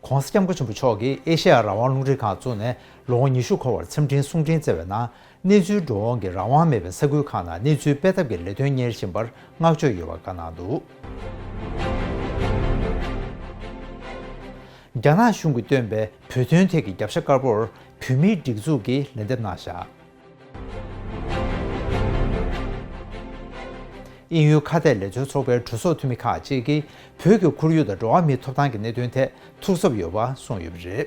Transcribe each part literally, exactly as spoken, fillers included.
༸གོང་ས་༸སྐྱབས་མགོན་ཆེན་པོ་མཆོག་གིས་ཨེ་ཤེ་ཡ་རང་དབང་རླུང་འཕྲིན་ཁང་བཙུགས་ནས་ལོ་ངོ་ཉི་ཤུ་འཁོར་བར་འཚམས་འཕྲིན་གསུང་འཕྲིན་བསྩལ་བའི་ནང་། གནས་ཚུལ་འགྲོ་འོང་གི་རང་དབང་མེད་པའི་ས་ཁུལ་ཁག་ནང་གནས་ཚུལ་སྤེལ་ཐབས་ཀྱི་ལས་དོན་གཉེར་བཞིན་པར་བསྔགས་བརྗོད་ཡོད་པ་བཀའ་གནང་འདུག་རྒྱ་ནག་གཞུང་གིས་བཏོན་པའི་བོད་དོན་ཐད་ཀྱི་རྒྱབ་ཤ་དཀར་པོར་བོད་མིའི་སྒྲིག་འཛུགས་ཀྱིས་ལན་འདེབས་གནང་བཞག་དབྱིན་ཡུལ་ཁ་གཏད་ལས་བཟོའི་ཚོགས་པའི་གྲོས་ཚོགས་འཐུས་མི་ཁག་ཅིག་གིས་བོད་ཀྱི་ཁོར་ཡུག་དང་འགྲོ་བ་མིའི་ཐོབ་ཐང་གི་གནད་དོན་ཐད་ཐུགས་འཚབ་ཡོད་པ་གསུངས་ཡོད་པ་རེད།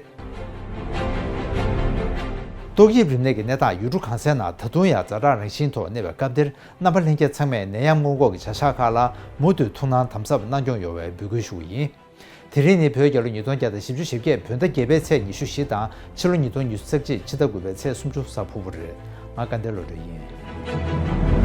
ཏོག་དབྱིབས་རིམས་ནད་ཀྱི་གནས་སྟངས་ཡུལ་གྲུ་གང་སའི་ནང་ད་དུང་ཡང་ཛ་དྲག་རང་བཞིན་ཐོག་གནས་པའི་སྐབས་འདིར། རྣམ་པ་ལྷན་རྒྱས་ཚང་མས་ནད་ཡམས་སྔོན་འགོག་གི་བྱ་གཞག་ཁག་ལ་མུ་མཐུད་ཐུགས་སྣང་དམ་ཟབ་གནང་སྐྱོང་ཡོང་བའི་འབོད་སྐུལ་ཞུ་བ་ཡིན། དེ་རིང་ནི་བོད་རྒྱལ་ལོ་ཉིས་སྟོང་བརྒྱ་དང་བཞི་བཅུ་ཞེ་བརྒྱད་བོད་ཟླ་བརྒྱད་པའི་ཚེས་ཉི་ཤུ་བཞི་དང་ཕྱི་ལོ་ཉིས་སྟོང་ཉི་ཤུ་རྩ་གཅིག་ཕྱི་ཟླ་དགུ་པའི་ཚེས་སུམ་ཅུ་གཟའ་ཕུར་བུ་རེད། ང་སྐལ་ལྡན་བློ་གྲོས་ཡིན།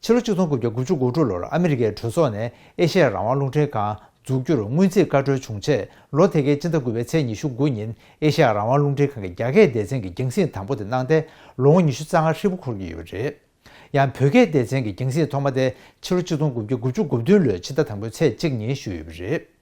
ཕྱི་ལོ་ཆིག་སྟོང་དགུ་བརྒྱ་དགུ་བཅུ་གོ་དྲུག་ལོར་ཨ་མི་རི་ཀའི་གྲོས་ཚོགས་ནས་ཨེ་ཤེ་ཡ་རང་དབང་རླུང་འཕྲིན་ཁང་འཛུགས་རྒྱུར་སྔོན་རྩིས་བཀའ་འཁྲོལ་བྱུང་རྗེས། ལོ་དེ་གའི་སྤྱི་ཟླ་དགུ་པའི་ཚེས་ཉི་ཤུ་དགུ་ཉིན་ཨེ་ཤེ་ཡ་རང་དབང་རླུང་འཕྲིན་ཁང་གི་རྒྱ་སྐད་སྡེ་ཚན་གྱི་རྒྱང་སྲིང་དང་པོ་དེ་གནང་སྟེ་ལོ་ངོ་ཉི་ཤུ་རྩ་ལྔ་ཧྲིལ་པོ་འཁོར་གྱི་ཡོད་པ་རེད། ཡང་བོད་སྐད་སྡེ་ཚན་གྱི་རྒྱང་སྲིང་ཐོག་མ་དེ་ཕྱི་ལོ་ཆིག་སྟོང་དགུ་བརྒྱ་དགུ་བཅུ་གོ་བདུན་ལོའི་ཕྱི་ཟླ་དང་པོའི་ཚེས་གཅིག་ཉིན་ཞུས་ཡོད་པ་རེད།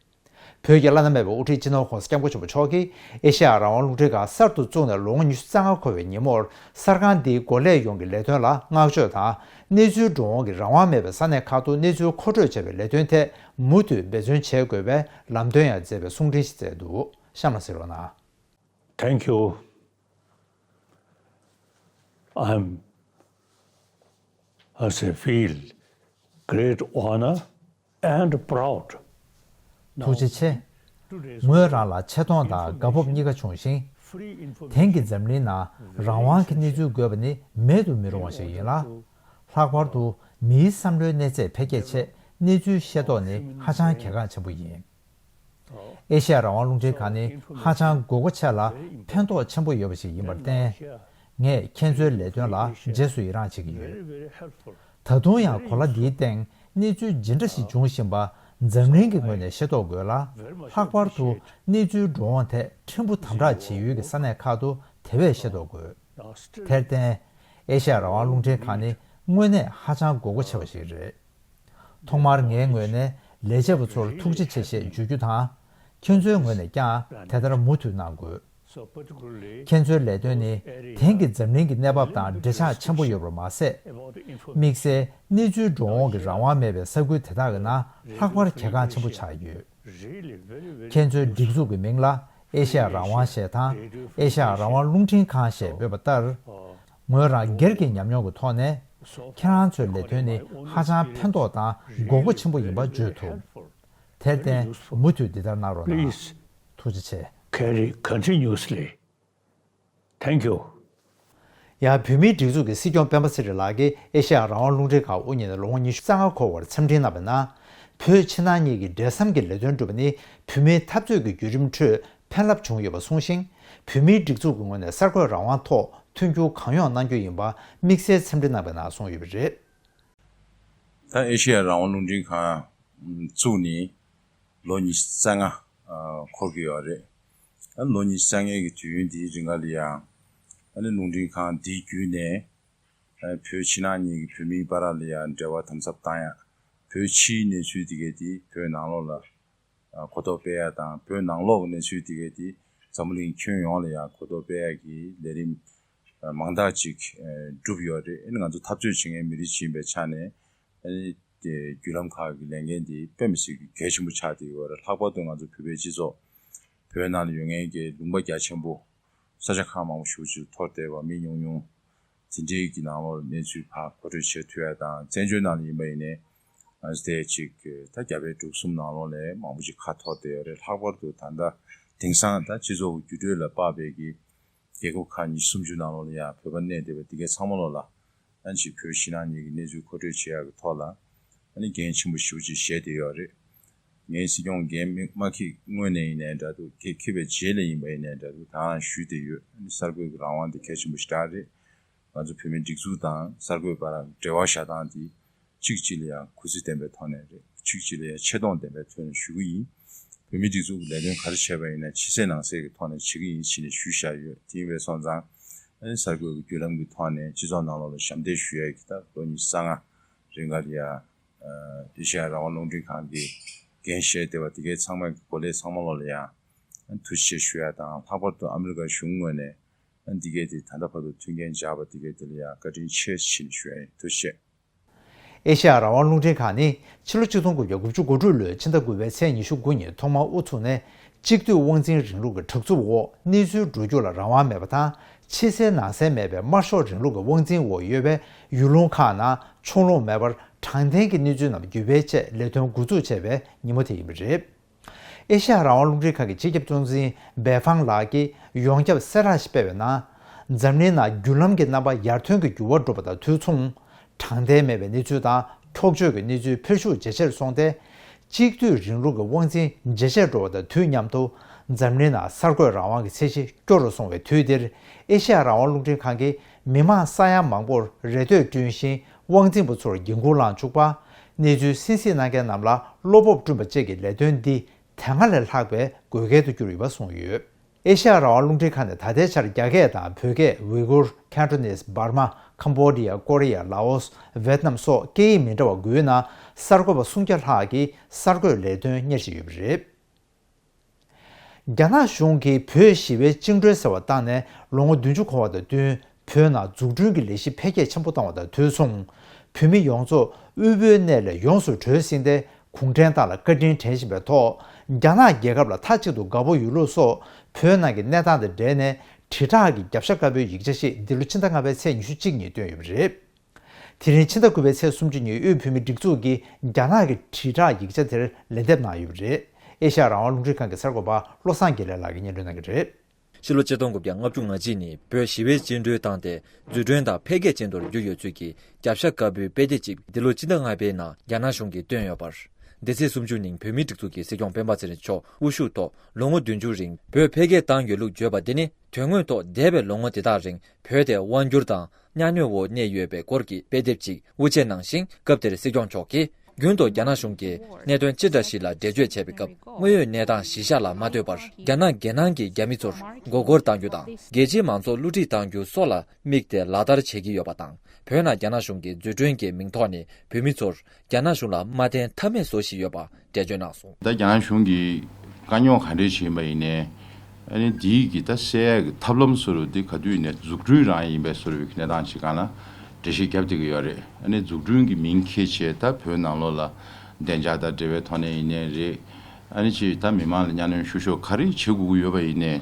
བོད་ཀྱི་བླ་ན་མེད་པའི་དབུ་ཁྲིད་སྤྱི་ནོར་༸གོང་ས་༸སྐྱབས་མགོན་ཆེན་པོ་མཆོག་གིས་ཨེ་ཤེ་ཡ་རང་དབང་རླུང་འཕྲིན་ཁང་གསར་དུ་བཙུགས་ནས་ལོ་ངོ་ཉི་ཤུ་རྩ་ལྔ་འཁོར་བའི་ཉིན་མོར། གསར་ཁང་འདིའི་འགོ་ལས་ཡོངས་ཀྱི་ལས་དོན་ལ་བསྔགས་བརྗོད་དང་། གནས་ཚུལ་འགྲོ་འོང་གི་རང་དབང་མེད་པའི་ས་གནས་ཁག་ཏུ་གནས་ཚུལ་མཁོ་སྤྲོད་བྱེད་པའི་ལས་དོན་ཐད་མུ་མཐུད་འབད་བརྩོན་བྱེད་དགོས་པའི་ལམ་སྟོན་ཡང་མཛད་པའི་གསུང་འཕྲིན་ཞིག་བསྩལ་འདུག་གཤམ་ལ་གཟིགས་རོགས་གནང་། Thank you. I'm, as I feel, great honor and proud. ཐུགས་རྗེ་ཆེ། ངོས་རང་ལ་ཆེ་མཐོང་དང་དགའ་སྤོབས་གཉིས་ཀ་བྱུང་ཞིང་། དེང་གི་འཛམ་གླིང་ནང་རང་དབང་གི་གནས་ཚུལ་དགོས་པ་ནི་མེད་དུ་མི་རུང་བ་ཞིག་ཡིན་ལ། ལྷག་པར་དུ་མིའི་བསམ་བློའི་གནས་ཚད་འཕེལ་རྒྱས་ཆེད་གནས་ཚུལ་ཤེས་རྟོགས་ནི་ཧ་ཅང་གལ་འགངས་ཆེན་པོ་ཡིན། ཨེ་ཤེ་ཡ་རང་དབང་རླུང་འཕྲིན་ཁང་ནི་ཧ་ཅང་དགོས་མཁོ་ཆེ་ལ་ཕན་ཐོགས་ཆེན་པོ་ཡོད་པ་ཞིག་ཡིན་པར་བརྟེན། ངས་ཁྱེད་ཚོའི་ལས་དོན་ལ་རྗེས་སུ་ཡི་རངས་བྱེད་ཀྱི་ཡོད། ད་དུང་ཡང་གོ་ལ་འདིའི་སྟེང་གནས་ཚུལ་ཇི་འདྲ་ཞིག་འབྱུང་བཞིན་པ་འཛམ་གླིང་གི་ངོས་ནས་ཤེས་རྟོགས་དགོས་ལ། ལྷག་པར་དུ་གནས་ཚུལ་འགྲོ་འོང་ཐད་ཕྲན་བུ་དམ་དྲག་བྱེད་ཡུལ་གྱི་ས་གནས་ཁག་ཏུ་དེ་བས་ཤེས་རྟོགས་དགོས། དེར་བརྟེན། ཨེ་ཤེ་ཡ་རང་དབང་རླུང་འཕྲིན་ཁང་ནི་དངོས་གནས་ཧ་ཅང་དགོས་མཁོ་ཆེ་བ་ཞིག་རེད། ཐོག་མར་ངའི་ངོས་ནས་ལས་བྱེད་པ་ཚོར་ཐུགས་རྗེ་ཆེ་ཞེས་བརྗོད་རྒྱུ་དང་། ཁྱེད་ཚོའི་ངོས་ནས་ཀྱང་དེ་ལྟར་མུ་མཐུད་གནང་དགོས། ཁྱེད་ཚོའི་ལས་དོན་ནི་དེང་གི་འཛམ་གླིང་གི་གནས་བབ་དང་འབྲེལ་ཆགས་ཆེན་པོ་ཡོད་པར་མ་ཟད། དམིགས་བསལ་གནས་ཚུལ་འགྲོ་འོང་གི་རང་དབང་མེད་པའི་ས་ཁུལ་དེ་དག་གི་ནང་ལྷག་པར་གལ་འགངས་ཆེན་པོ་ཆགས་ཡོད། ཁྱེད་ཚོའི་སྒྲིག་འཛུགས་ཀྱི་མིང་ལ་ཨེ་ཤེ་ཡ་རང་དབང་ཞེས་དང་། ཨེ་ཤེ་ཡ་རང་དབང་རླུང་འཕྲིན་ཁང་ཞེས་འབོད་པ་ལྟར། ངོས་རང་སྒེར་གྱི་ཉམས་མྱོང་གི་ཐོག་ནས། ཁྱེད་རང་ཚོའི་ལས་དོན་ནི་ཧ་ཅང་ཕན་ཐོགས་དང་དགོས་མཁོ་ཆེན་པོ་ཡིན་པ་བརྗོད་ཐུབ། དེར་བརྟེན་མུ་མཐུད་འདི་ལྟར་གནང་རོགས་གནང་། Please ཐུགས་རྗེ་ཆེ། Carry continuously. Thank you. ཡང་བོད་མིའི་སྒྲིག་འཛུགས་ཀྱི་སྲིད་སྐྱོང་སྤེན་པ་ཚེ་རིང་ལགས་ཀྱིས་ཨེ་ཤེ་ཡ་རང་དབང་རླུང་འཕྲིན་ཁང་དབུ་བརྙེས་ནས་ལོ་ངོ་ཉི་ཤུ་རྩ་ལྔ་འཁོར་བར་འཚམས་འཕྲིན་གནང་བའི་ནང་། བོད་ཕྱི་ནང་གཉིས་ཀྱི་འབྲེལ་ཟམ་གྱི་ལས་དོན་བསྒྲུབས་པ་ནི་བོད་མིའི་འཐབ་རྩོད་ཀྱི་བརྒྱུད་རིམ་ཁྲོད་ཕན་རླབས་བྱུང་ཡོད་པ་གསུངས་ཤིང་། བོད་མིའི་སྒྲིག་འཛུགས་ཀྱི་ངོས་ནས་གསར་འགོད་རང་དབང་ཐོག་མཐུན་འགྱུར་གང་ཡོང་གནང་རྒྱུ་ཡིན་པ་དམིགས་བསལ་འཚམས་འདྲི་གནང་བའི་ནང་གསུངས་ཡོད་པ་རེད། ད་ཨེ་ཤེ་ཡ་རང་དབང་རླུང་འཕྲིན་ཁང་བཙུགས་ནས་ལོ་ཉི་ཤུ་རྩ་ལྔ་འཁོར་གྱི་ཡོད་རེད། ད་ལོ་ཉི་ཤུ་རྩ་ལྔའི་གི་དུས་ཡུན་འདིའི་རིང་ག་ལ་ཡང་ཨ་ནི་རླུང་འཕྲིན་ཁང་འདི་བརྒྱུད་ནས་བོད་ཕྱི་ནང་གཉིས་ཀྱི་བོད་མིའི་བར་ལ་ཡང་འབྲེལ་བ་དམ་ཟབ་བཏང་ཡ། བོད་ཕྱིའི་གནས་ཚུལ་དེ་གའི་དེ་བོད་ནང་ལོགས་ལ་གོ་རྟོགས་སྤེལ་ཡ་དང་། བོད་ནང་ལོགས་ཀྱི་གནས་ཚུལ་དེ་གའི་དེ་འཛམ་བུ་གླིང་ཁྱོན་ཡོངས་ལ་ཡང་གོ་རྟོགས་སྤེལ་ཡ་གི་ལས་རིམ་མང་དག་ཅིག་བསྒྲུབས་ཡོད་རེད། ཨ་ནི་ང་ཚོ་འཐབ་རྩོད་བྱེད་མཁན་མི་རིགས་ཤིག་ཡིན་པའི་ཆ་ནས་ཨ་ནི་དེ་བརྒྱུད་ལམ་ཁག་གི་ལས་འགན་དེ་དཔེ་མི་སྲིད་ཀྱི་གལ་ཆེན་པོ་ཆགས་བསྡད་ཡོད་རེད། ལྷག་པར་དུ་ང་ཚོ་བོད་པའི་སྤྱི་ཚོགས་བོད་ནང་ལ་ཡོད་མཁན་གྱི་ལུང་པ་རྒྱ་ཆེན་པོ་ས་ཆ་ཁག་མང་པོ་ཞེ་པོ་ཅིག་འཐོར་བསྡད་པ། མི་ཉུང་ཉུང་དེ་འདྲའི་གི་ནང་ལོགས་ལ་གནས་ཚུལ་ཕར་མཁོ་སྤྲོད་བྱེད་ཐུབ་ཡ་དང་། བཙན་བྱོལ་ནང་ལ་ཡིན་པ་ཡིན་ནའི་ང་ཚོ་དེ་ཅིག་ད་རྒྱ་བལ་འབྲུག་གསུམ་ནང་ལོགས་ལ་མང་པོ་ཅིག་ཁ་འཐོར་བསྡད་ཡོད་རེད། ལྷག་པར་དུ་ད་ལྟ་དེང་སང་ད་སྤྱི་ཚོགས་འགྱུར་འགྲོས་ལ་དཔག་པའི་གི་རྒྱལ་ཁབ་ཁག་ཉི་ཤུ་སུམ་ཅུ་ནང་ལོགས་ལ་ཡང་བོད་པ་གནས་བསྡད་པ་འདི་གའི་ཚང་མ་ལོགས་ལ་ཨ་ནི་ཅིག་བོད་ཕྱི་ནང་གཉིས་ཀྱི་གནས་ཚུལ་མཁོ་སྤྲོད་བྱེད་ཡག་གི་ཐོག་ལ་ཨ་ནི་འགན་ཆེན་པོ་ཞེ་པོ་ཅིག་བཞེས་བསྡད་ཡོད་རེད། ངའི་སྲིད་སྐྱོང་འགན་མ་མ་འཁྱེར་སྔོན་ནས་ཡིན་ནའི་འདྲ་འདུག་འཁྱེར་འཁྱེར་བའི་རྗེས་ལ་ཡིན་པ་ཡིན་ནའི་འདྲ་འདུག་ད་ཞུས་བསྡད་ཡོད། ཨ་ནི་གསར་འགོད་ཀྱི་རང་དབང་དེ་གལ་ཆེན་པོ་ཞེ་དྲག་རེད། ང་ཚོ་བོད་མིའི་སྒྲིག་འཛུགས་དང་གསར་འགོད་པ་ར་འབྲེལ་བ་བཞག་སྟངས་དེ་གཅིག་གཅིག་ལ་ཡང་གུས་བརྩི་ལྡན་པའི་ཐོག་ནས་རེད། གཅིག་གཅིག་ལ་ཡང་ཆེ་མཐོང་ལྡན་པའི་ཐོག་ནས་ཞུ་གི་ཡིན། བོད་མིའི་སྒྲིག་འཛུགས་ཀྱི་ལས་དོན་ག་རེ་བྱས་པ་ཡིན་ན་ཕྱི་གསལ་ནང་གསལ་གྱི་ཐོག་ནས་བྱེད་ཀྱི་ཡིན་ཞེས་ནས་ཞུས་བཞག་ཡོད། དེ་ཡིན་པས་སོང་ཙང་ཨ་ནི་གསར་འགོད་ཀྱི་བརྒྱུད་ལམ་གྱི་ཐོག་ནས་སྤྱི་ཚོགས་ནང་ལོགས་ལ་ཞབས་འདེགས་ཞུ་ཡས་ཀྱི་ད་ལོ་ཉི་ཤུ་རྩ་ལྔ་རིང་ག་ལ་ཡ་ཨེ་ཤེ་ཡ་རང་དབང་རླུང་འཕྲིན་ཁང་གི་འགན་བཞེས་བསྡད་པ་དེ་གའི་ཚང་མ་གི་འགོ་ལས་ཚང་མ་ལོགས་ལ་ཡ་ཐུགས་རྗེ་ཆེ་ཞུ་ཡ་དང་། ལྷག་པར་དུ་ཨ་མི་རི་ཀ་གཞུང་ངོས་ནས་འདི་གའི་དེ་ད་ལྟ་བར་དུ་མཐུན་རྐྱེན་སྦྱར་བ་འདི་གའི་དེ་ལ་ཡང་བཀའ་དྲིན་ཆེ་ཞེས་ཞུ་ཡ་ཡིན། ཐུགས་རྗེ་ཆེ། ཨེ་ཤ་ཡ་རང་དབང་རླུང་འཕྲིན་ཁང་ནི་ཕྱི་ལོ་ཆིག་སྟོང་དགུ་བརྒྱ་དགུ་བཅུ་གོ་དྲུག་ལོའི་ཕྱི་ཟླ་དགུ་པའི་ཚེས་ཉི་ཤུ་དགུ་ཉིན་ཐོག་མར་དབུ་ཚུགས་ནས་གཅིག་སྡུད་དབང་འཛིན་རིང་ལུགས་ཀྱི་དྲག་རྩུབ་འོག་གནས་ཚུལ་འགྲོ་རྒྱུ་ལ་རང་དབང་མེད་པ་དང་། ཕྱི་གསལ་ནང་གསལ་མེད་པའི་དམར་ཤོག་རིང་ལུགས་ཀྱི་དབང་འཛིན་འོག་ཡོད་པའི་ཡུལ་ལུང་ཁག་ནང་ཕྱོགས་ལྷུང་མེད་པར་དྲང་བདེན་གྱི་གནས་ཚུལ་རྣམས་བརྒྱུད་སྤེལ་ཆེད་ལས་དོན་འགོ་འཛུགས་བྱས་པའི་ཉིན་མོ་དེ་ཡིན་པ་རེད། ཨེ་ཤ་ཡ་རང་དབང་རླུང་འཕྲིན་ཁང་གི་སྤྱི་ཁྱབ་གཙོ་འཛིན་སྦེ་ཧྥང་ལགས་ཀྱིས་ཡོངས་ཁྱབ་གསལ་བསྒྲགས་ཤིག་སྤེལ་བའི་ནང་། འཛམ་གླིང་ནང་བརྒྱུད་ལམ་གྱི་རྣམ་པ་ཡར་ཐོན་གྱི་འགྱུར་བ་འགྲོ་བ་དང་དུས་མཚུངས། དྲང་བདེན་མེད་པའི་གནས་ཚུལ་དང་འཁྱོག་བརྗོད་ཀྱི་གནས་ཚུལ་འཕེལ་ཤུགས་ཇེ་ཆེར་སོང་སྟེ། གཅིག་སྡུད་རིང་ལུགས་ཀྱི་དབང་འཛིན་ཇེ་ཆེར་འགྲོ་བ་དང་དུས་མཉམ་དུ། འཛམ་གླིང་ནང་གསར་འགོད་རང་དབང་གི་ཚད་གཞི་སྐྱོ་རུ་སོང་བའི་དུས་འདིར། ཨེ་ཤ་ཡ་རང་དབང་རླུང་འཕྲིན་ཁང་གིས་མི་མང་ས་ཡ་མང་པོར་རེ་ལྟོས་བསྐྲུན་ཞིང་། དབང་འཛིན་པ་ཚོར་འགན་འཁུར་བླངས་བཅུག་པ། གནས་ཚུལ་གསན་གཟིགས་གནང་མཁན་རྣམས་ལ་བློ་སྤོབས་བསྐྲུན་པ་བཅས་ཀྱི་ལས་དོན་འདི་དེ་སྔ་ལས་ལྷག་པའི་དགོས་གལ་དུ་གྱུར་ཡོད་པ་གསུངས་ཡོད། ཨེ་ཤ་ཡ་རང་དབང་རླུང་འཕྲིན་ཁང་ནས་ད་ལྟའི་ཆར་རྒྱ་སྐད་དང་བོད་སྐད། ཝི་གུར། ཁན་ཊོ་ནིས། འབར་མ། ཁམ་བྷོ་ཌི་ཡ། ཀོ་རི་ཡ། ལའོ་སི། ཝེད་ནམ་སོགས་སྐད་ཡིག་མི་འདྲ་བ་དགུའི་ནང་གསར་འགོད་པ་སུམ་བརྒྱ་ལྷག་གིས་གསར་འགོད་ལས་དོན་གཉེར་བཞིན་ཡོད་པ་རེད། རྒྱ་ནག་གཞུང་གིས་བོད་ཞི་བའི་བཅིངས་འགྲོལ་ཟེར་བ་བཏང་ནས་ལོ་ངོ་བདུན་ཅུ་འཁོར་བ་དང་བསྟུན། བོད་ནང་འཛུགས་སྐྲུན་གྱི་ལས་གཞི་འཕེལ་རྒྱས་ཆེན་པོ་བཏང་བ་དང་དུས་མཚུངས། བོད་མི་ཡོངས་རྫོགས་དབུལ་པོའི་གནས་ལས་ཡོངས་སུ་གྲོལ་ཟིན་ཏེ། གུང་ཁྲན་ཏང་ལ་བཀའ་དྲིན་དྲན་བཞིན་པའི་ཐོག། རྒྱ་ནག་རྒྱལ་ཁབ་ལ་མཐའ་གཅིག་ཏུ་དགའ་པོ་ཡོད་ལུགས་སོགས། བོད་ནང་གི་གནས་སྟངས་དང་འབྲེལ་ནས་དྲིལ་བསྒྲགས་ཀྱི་རྒྱབ་ཤ་དཀར་པོའི་ཡིག་ཆ་ཞིག་འདི་ལོ་ཕྱི་ཟླ་ལྔ་པའི་ཚེས་ཉི་ཤུ་གཅིག་ཉིན་བཏོན་ཡོད་པ་རེད། དེ་རིང་ཕྱི་ཟླ་དགུ་པའི་ཚེས་སུམ་ཅུ་ཉིན་དབུས་བོད་མིའི་སྒྲིག་འཛུགས་ཀྱིས་རྒྱ་ནག་གི་དྲིལ་བསྒྲགས་ཡིག་ཆ་དེར་ལན་འདེབས་གནང་ཡོད་པ་རེད། ཨེ་ཤ་ཡ་རང་དབང་རླུང་འཕྲིན་ཁང་གི་གསར་འགོད་པ་བློ་བཟང་དགེ་ལེགས་ལགས་ཀྱིས་སྙན་སྒྲོན་གནང་གི་རེད། ཕྱི་ལོ་ཆིག་སྟོང་དགུ་བརྒྱ་ལྔ་བཅུ་ང་གཅིག་ནས་བོད་ཞི་བའི་བཅིངས་འགྲོལ་བཏང་སྟེ། འཛུགས་སྐྲུན་དང་འཕེལ་རྒྱས་ཅན་དུ་བསྒྱུར་ཡོད་ཚུལ་གྱི་རྒྱབ་ཤ་དཀར་པོའི་དཔེ་དེབ་ཅིག་འདི་ལོ་ཕྱི་ཟླ་ལྔ་པའི་ནང་རྒྱ་ནག་གཞུང་གིས་བཏོན་ཡོད་པར། འདི་ཚེས་སུམ་ཅུ་ཉིན་བོད་མིའི་སྒྲིག་འཛུགས་ཀྱི་སྲིད་སྐྱོང་སྤེན་པ་ཚེ་རིང་མཆོག་དབུ་བཞུགས་ཐོག་ལོ་ངོ་བདུན་ཅུ་རིང་བོད་འཕེལ་རྒྱས་བཏང་ཡོད་ལུགས་བརྗོད་པ་འདི་ནི། དོན་དངོས་ཐོག་འདས་པའི་ལོ་ངོ་དེ་དག་རིང་བོད་དེ་དབང་བསྒྱུར་དང་གཉའ་གནོན་འོག་གནས་ཡོད་པའི་སྐོར་གྱི་དཔེ་དེབ་ཅིག་དབུ་འབྱེད་གནང་ཞིང་། སྐབས་དེར་སྲིད་སྐྱོང་མཆོག་གིས་རྒྱུན་དུ་རྒྱ་ནག་གཞུང་གིས་གནད་དོན་ཅི་འདྲ་ཞིག་ལ་འགྲེལ་བརྗོད་བྱས་པའི་སྐབས། དངོས་ཡོད་གནས་སྟངས་གཞི་བཞག་ལ་མ་ལྟོས་པར། རྒྱ་ནག་རྒྱལ་ནང་གི་རྒྱ་མི་ཚོར་མགོ་སྐོར་གཏང་རྒྱུ་དང་། རྒྱལ་སྤྱིའི་མང་ཚོགས་བསླུ་བྲིད་གཏང་རྒྱུ་སོགས་ལ་དམིགས་ཏེ་ལག་བསྟར་བྱེད་ཀྱི་ཡོད་པ་དང་། བོད་ནང་རྒྱ་ནག་གཞུང་གིས་འཛུགས་སྐྲུན་གྱི་མིང་ཐོག་ནས་བོད་མི་ཚོར་རྒྱ་ནག་གཞུང་ལ་མ་བརྟེན་ཐབས་མེད་བཟོ་བཞིན་ཡོད་པ་འགྲེལ་བརྗོད་གནང་སོང་། ད་རྒྱ་ནག་གཞུང་གིས་དཀའ་རྙོག་ག་འདྲས་ཤིག་ཡིན་པ་ཡིན་ནའི། ཨ་ནི་འདིའི་གི་ད་སེལ་ཡག་གི་ཐབས་ལམ་བཟོ་འདྲ་འདི་ག་དུས་ཡིན་ནའི་འཛུགས་སྐྲུན་རང་ཡིན་པའི་བཟོ་འདྲ་གི་གནས་སྟངས་ཤིག་སྒང་ལ་འགྲེལ་བཤད་བརྒྱབ་བསྡད་ཀྱི་ཡོད་རེད། ཨ་ནི་འཛུགས་སྐྲུན་གྱི་མིང་འཁྱེར་བྱས་ད་བོད་ནང་ལོགས་ལ་བདེ་འཇགས་དང་འབྲེལ་བའི་ཐོག་ནས་ཡིན་ནའི་རེད། ཨ་ནི་ཅིག་ད་མི་མང་ལ་གཉའ་གནོན་བཤུ་གཞོག་ག་རེ་བྱེད་དགོས་ཀྱི་ཡོད་པ་ཡིན་ནའི།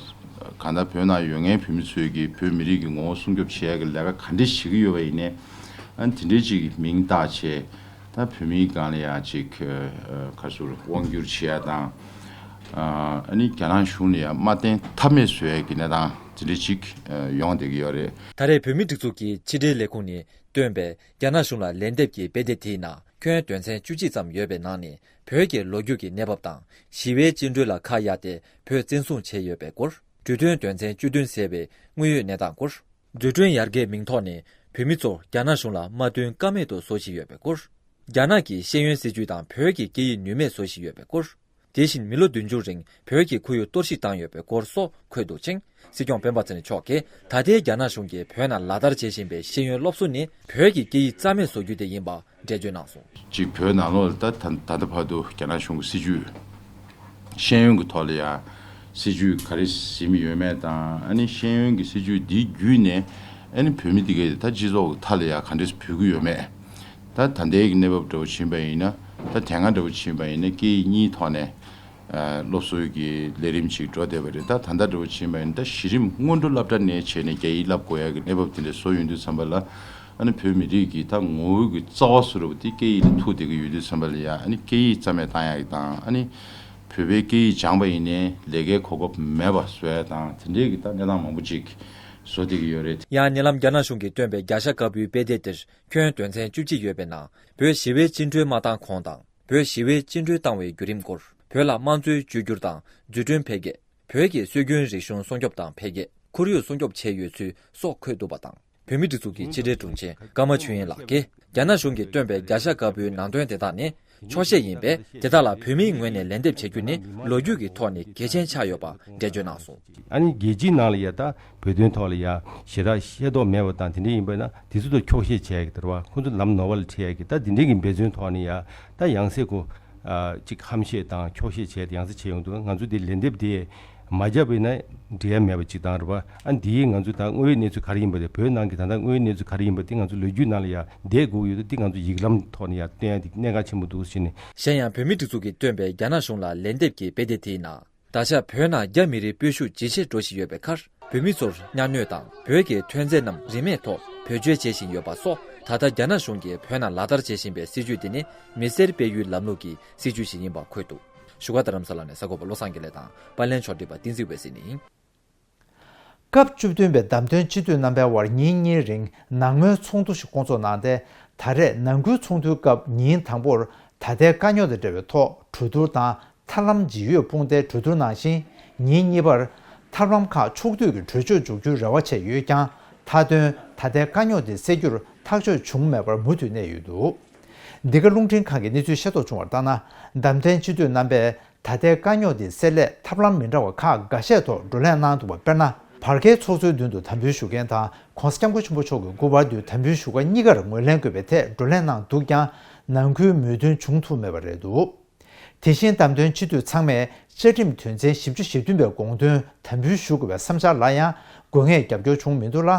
གང་ལྟར་བོད་ནང་ཡོད་མཁན་བོད་མི་ཚོའི་གི་བོད་མི་རིགས་ཀྱི་ངོ་བོ་སྲུང་སྐྱོབ་བྱེད་ཡག་གི་ལས་ཀ་ག་འདྲས་བྱེད་ཀྱི་ཡོད་པ་ཡིན་ནའི། ཨ་ནི་དེ་འདྲའི་ཅིག་གི་མིང་བཏགས་བྱས། ད་བོད་མིའི་སྒང་ལ་ཡང་ཅིག་ཨ་ག་ཟེར་དབང་བསྒྱུར་བྱེད་ཡ་དང་། ཨ་ནི་རྒྱ་ནག་གཞུང་ལ་ཡང་མ་བརྟེན་ཐབས་མེད་བཟོ་ཡ་གི་གནས་སྟངས་དེ་འདྲ་ཅིག་ཡོང་བསྡད་ཀྱི་ཡོད་རེད། ད་རེས་བོད་མིའི་སྒྲིག་འཛུགས་ཀྱི་ཕྱི་དྲིལ་ལས་ཁུངས་ནས་བཏོན་པའི་རྒྱ་ནག་གཞུང་ལ་ལན་འདེབས་ཀྱི་དཔེ་དེབ་དེའི་ནང་ཁྱོན་དོན་ཚན་བཅུ་གཅིག་ཙམ་ཡོད་པའི་ནང་ནས། བོད་ཀྱི་ལོ་རྒྱུས་ཀྱི་གནས་བབ་དང་། ཞི་བའི་བཅིངས་འགྲོལ་ལ་ཁ་གཡར་ཏེ་བོད་བཙན་བཟུང་བྱས་ཡོད་པའི་སྐོར། གྲོས་མཐུན་དོན་ཚན་བཅུ་བདུན་ཟེར་བའི་དངོས་ཡོད་གནས་སྟངས་སྐོར། འཛུགས་སྐྲུན་ཡར་རྒྱས་མིང་ཐོག་ནས་བོད་མི་ཚོ་རྒྱ་ནག་གཞུང་ལ་མ་བསྟུན་ཀ་མེད་དུ་བཟོ་བཞིན་ཡོད་པའི་སྐོར། རྒྱ་ནག་གི་ཤེས་ཡོན་སྲིད་བྱུས་དང་བོད་ཀྱི་སྐད་ཡིག་ནུས་མེད་བཟོ་བཞིན་ཡོད་པའི་སྐོར། དེ་བཞིན་མི་ལོ་བདུན་ཅུ་རིང་བོད་ཀྱི་ཁོར་ཡུག་གཏོར་བཤིག་བཏང་ཡོད་པའི་སྐོར་སོགས་འཁོད་འདུག་ཅིང་། སྲིད་སྐྱོང་སྤེན་པ་ཚེ་རིང་མཆོག་གིས་ད་ལྟའི་རྒྱ་ནག་གཞུང་གིས་བོད་ནང་ལག་བསྟར་བྱེད་བཞིན་པའི་ཤེས་ཡོན་སློབ་གསོ་ནི་བོད་ཀྱི་སྐད་ཡིག་རྩ་མེད་བཟོ་རྒྱུ་དེ་ཡིན་པ་འགྲེལ་བརྗོད་གནང་སོང་། གཅིག་བོད་ནང་ལོགས་ལ་ད་ད་ད་ལྟ་བར་དུ་རྒྱ་ནག་གཞུང་གི་སྲིད་བྱུས་ཤེས་ཡོན་གྱི་ཐོག་ལ་ཡང་སྲིད་བྱུས་ག་རེ་ཟིན་ཡོད་མེད་དང་། ཨ་ནི་ཤེས་ཡོན་གྱི་སྲིད་བྱུས་འདི་བརྒྱུད་ནས་ཨ་ནི་བོད་མི་འདི་གས་ད་སྤྱི་ཚོགས་ཀྱི་མཐའ་ལ་ཡང་ག་འདྲས་བུད་ཀྱི་ཡོད་མེད། ད་ད་ལྟའི་གི་གནས་བབ་འདྲ་བོ་ཕྱིན་པ་ཡིན་ན། ད་དེ་སྔ་འདྲ་བོ་ཕྱིན་པ་ཡིན་ན་སྐད་ཡིག་གཉིས་ཐོག་ནས་ཨ་སློབ་གསོའི་གི་ལས་རིམ་ཅིག་འགྲོ་བསྡད་པ་རེད། ད་ད་ལྟ་འདྲ་བོ་ཕྱིན་པ་ཡིན་ན་ད་གཞི་རིམ་སྔོན་འགྲོ་སློབ་གྲྭ་ནས་བྱས་ནས་སྐད་ཡིག་བསླབ་དགོས་ཡ་གི་གནས་བབ་དེ་འདྲ་བཟོ་ཡོང་དུས་ཙམ་པ་ལ། ཨ་ནི་བོད་མི་རིགས་ཀྱི་ད་ངོ་བོ་གི་རྩ་བ་བཟོ་འདྲ་བོ་དེ་སྐད་ཡིག་ལ་ཐུག་བསྡད་ཀྱི་ཡོད་དུས་ཙམ་པ་ལ་ཡ། ཨ་ནི་སྐད་ཡིག་རྩ་མེད་བཏང་ཡ་གི་དང་། ཨ་ནི་བོད་པའི་སྐད་ཡིག་སྦྱངས་པ་ཡིན་ནའི་ལས་ཀའི་གོ་སྐབས་མེད་པ་བཟོ་ཡ་དང་། དེ་འདྲའི་གི་ད་གནས་སྟངས་མང་པོ་ཅིག་བཟོ་བསྡད་ཀྱི་ཡོད་རེད། ཡང་ཉེ་ལམ་རྒྱ་ནག་གཞུང་གིས་བཏོན་པའི་རྒྱ་ཤ་དཀར་པོའི་དཔེ་དེབ་དེར་ཁྱོན་དོན་ཚན་བཅུ་གཅིག་ཡོད་པའི་ནང་བོད་ཞི་བའི་བཅིངས་འགྲོལ་མ་བཏང་གོང་དང་། བོད་ཞི་བའི་བཅིངས་འགྲོལ་བཏང་བའི་བརྒྱུད་རིམ་སྐོར། བོད་ལ་དམངས་གཙོའི་བཅོས་བསྒྱུར་དང་འཛུགས་སྐྲུན་འཕེལ་རྒྱས། བོད་ཀྱི་སྲོལ་རྒྱུན་རིག་གཞུང་སྲུང་སྐྱོབ་དང་འཕེལ་རྒྱས། ཁོར་ཡུག་སྲུང་སྐྱོབ་བྱས་ཡོད་ཚུལ་སོགས་འཁོད་འདུག་པ་དང་། བོད་མིའི་སྒྲིག་འཛུགས་ཀྱི་ཕྱི་དྲིལ་དྲུང་ཆེ་ཀརྨ་ཆོས་དབྱིངས་ལགས་ཀྱིས་རྒྱ་ནག་གཞུང་གིས་བཏོན་པའི་རྒྱ་ཤ་དཀར་པོའི་ནང་དོན་དེ་དག་ནི། འཁྱོག་བཤད་ཡིན་པས། དེ་དག་ལ་བོད་མིའི་ངོས་ནས་ལན་འདེབས་བྱ་རྒྱུ་ནི་ལོ་རྒྱུས་ཀྱི་ཐོག་ནས་གལ་ཆེན་ཆགས་ཡོད་པ་འགྲེལ་བརྗོད་གནང་སོང་། ཨ་ནི་རྒྱལ་སྤྱིའི་ནང་ལ་ཡ་ད་བོད་དོན་ཐོག་ལ་ཡ་ཞེ་དྲག་ཤེས་རྟོགས་མེད་པ་དང་དེ་འདྲ་ཡིན་པ་ན་དེ་ཚོ་དང་འཁྱོག་བཤད་བྱས་ཀྱི་ད་རེད་བ། ཁོང་ཚོ་ལམ་ནོར་བ་ལ་ཁྲིད་ཡ་གི་ད་དེ་འདྲའི་གི་འབད་བརྩོན་ཐོག་ནས་ཡ་ད་ཡང་སེ་ཁོ་ཨ་ཅིག་ཧམ་བཤད་དང་འཁྱོག་བཤད་བྱས་ཏེ་ཡང་སེ་བྱས་ཡོང་འདུག་ང་ཚོ་དེ་ལན་འདེབས་དེ་མ་བརྒྱབ་པ་ཡིན་ན་འགྲིག་ཡ་མེད་པ་ཅིག་དང་རེད་བ། ཨ་འདིའི་ང་ཚོ་ད་དངོས་ཡོད་གནས་ཚུལ་ག་རེ་ཡིན་པ་དེ་བོད་ནང་གི་ད་ལྟ་དངོས་ཡོད་གནས་ཚུལ་ག་རེ་ཡིན་པ་དེ་ང་ཚོ་ལོ་རྒྱུས་ནང་ལ་ཡ་བསྡད་དགོས་ཀྱི་ཡོད་དེ་དེ་ང་ཚོ་ཡིག་ལམ་ཐོག་ནས་ཡ་སྟོན་ཡ་དེ་གནད་འགག་ཆེན་པོ་འདུག་ཟེར་ནས། གཞན་ཡང་བོད་མིའི་སྒྲིག་འཛུགས་ཀྱིས་བཏོན་པའི་རྒྱ་ནག་གཞུང་ལ་ལན་འདེབས་ཀྱི་དཔེ་དེབ་དེའི་ནང་། ད་ཆ་བོད་ནང་རྒྱ་མི་རིགས་སྤོས་ཤུགས་ཇེ་ཆེར་འགྲོ་བཞིན་ཡོད་པའི་ཁར། བོད་མི་ཚོར་གཉའ་གནོན་དང་བོད་ཀྱི་ཐོན་རྫས་རྣམས་རིན་མེད་ཐོག་བེད་སྤྱོད་བྱེད་བཞིན་ཡོད་པ་སོགས། ད་ལྟ་རྒྱ་ནག་གཞུང་གིས་བོད་ནང་ལག་བསྟར་བྱེད་བཞིན་པའི་སྲིད་ཇུས་དེ་ནི་མི་སེར་སྤེལ་ཡུལ་ལམ་ལུགས་ཀྱི་སྲིད་ཇུས་ཤིག་ཡིན་པ་འཁོད་འདུག་བཞུགས་སྒར་རྡ་རམ་ས་ལ་ནས་གསར་འགོད་པ་བློ་བཟང་དགེ་ལེགས་དང་། པར་ལེན་ཕྱོགས་སྒྲིག་པ་བསྟན་འཛིན་འོད་ཟེར་ནི་ཡིན། སྐབས་བཅུ་བདུན་པའི་བདམས་ཐོན་སྤྱི་འཐུས་རྣམ་པའི་དབར་ཉིན་གཉིས་རིང་ནང་མོལ་ཚོགས་འདུ་ཞིག་བསྐོང་ཚོགས་གནང་སྟེ། ད་རེས་ནང་ཁུལ་ཚོགས་འདུའི་སྐབས་ཉིན་དང་པོར་ད་ལྟའི་དཀའ་རྙོག་དང་འབྲེལ་བའི་ཐོག་གྲོས་བསྡུར་དང་། ཐབས་ལམ་ཇི་ཡོད་སྤུངས་ཏེ་གྲོས་བསྡུར་གནང་ཞིང་། ཉིན་གཉིས་པར་ཐབས་ལམ་ཁག་ཕྱོགས་བསྡུས་ཀྱི་གྲོས་ཆོད་འཇོག་རྒྱུའི་རེ་བ་བྱས་ཡོད་ཀྱང་། མཐའ་དོན་ད་ལྟའི་དཀའ་རྙོག་དེ་སེལ་རྒྱུར་ཐག་གཅོད་བྱུང་མེད་པར་མུ་མཐུད་གནས་ཡོད་འདུག་འདི་ག་རླུང་འཕྲིན་ཁང་གིས་གནས་ཚུལ་ཤེས་རྟོགས་བྱུང་བར་ལྟར་ན། བདམས་ཐོན་སྤྱི་འཐུས་རྣམ་པས་ད་ལྟའི་དཀའ་རྙོག་དེ་སེལ་སླད་ཐབས་ལམ་མི་འདྲ་བ་ཁག་འགའ་ཤས་ཐོག་བགྲོ་གླེང་གནང་འདུག་པ། དཔེར་ན། བར་བརྒལ་ཚོགས་གཙོའི་མདུན་དུ་དམ་འབུལ་ཞུ་མཁན་དང་། ྋགོང་ས་ྋསྐྱབས་མགོན་ཆེན་པོ་མཆོག་གི་སྐུ་པར་མདུན་དམ་འབུལ་ཞུ་མཁན་གཉིས་ཀར་ངོས་ལེན་དགོས་པའི་ཐད་བགྲོ་གླེང་གནང་འདུག་ཀྱང་། ནང་ཁུལ་མོས་མཐུན་བྱུང་ཐུབ་མེད་པ་རེད་འདུག་དེ་བཞིན་བདམས་ཐོན་སྤྱི་འཐུས་ཚང་མས་བཅའ་ཁྲིམས་དོན་ཚན་བཞི་བཅུ་ཞེ་བདུན་པའི་དགོངས་དོན་དམ་འབུལ་ཞུ་དགོས་པའི་བསམ་འཆར་ལ་ཡང་དགོས་ངེས་རྒྱབ་སྐྱོར་བྱུང་མི་འདུག་ལ།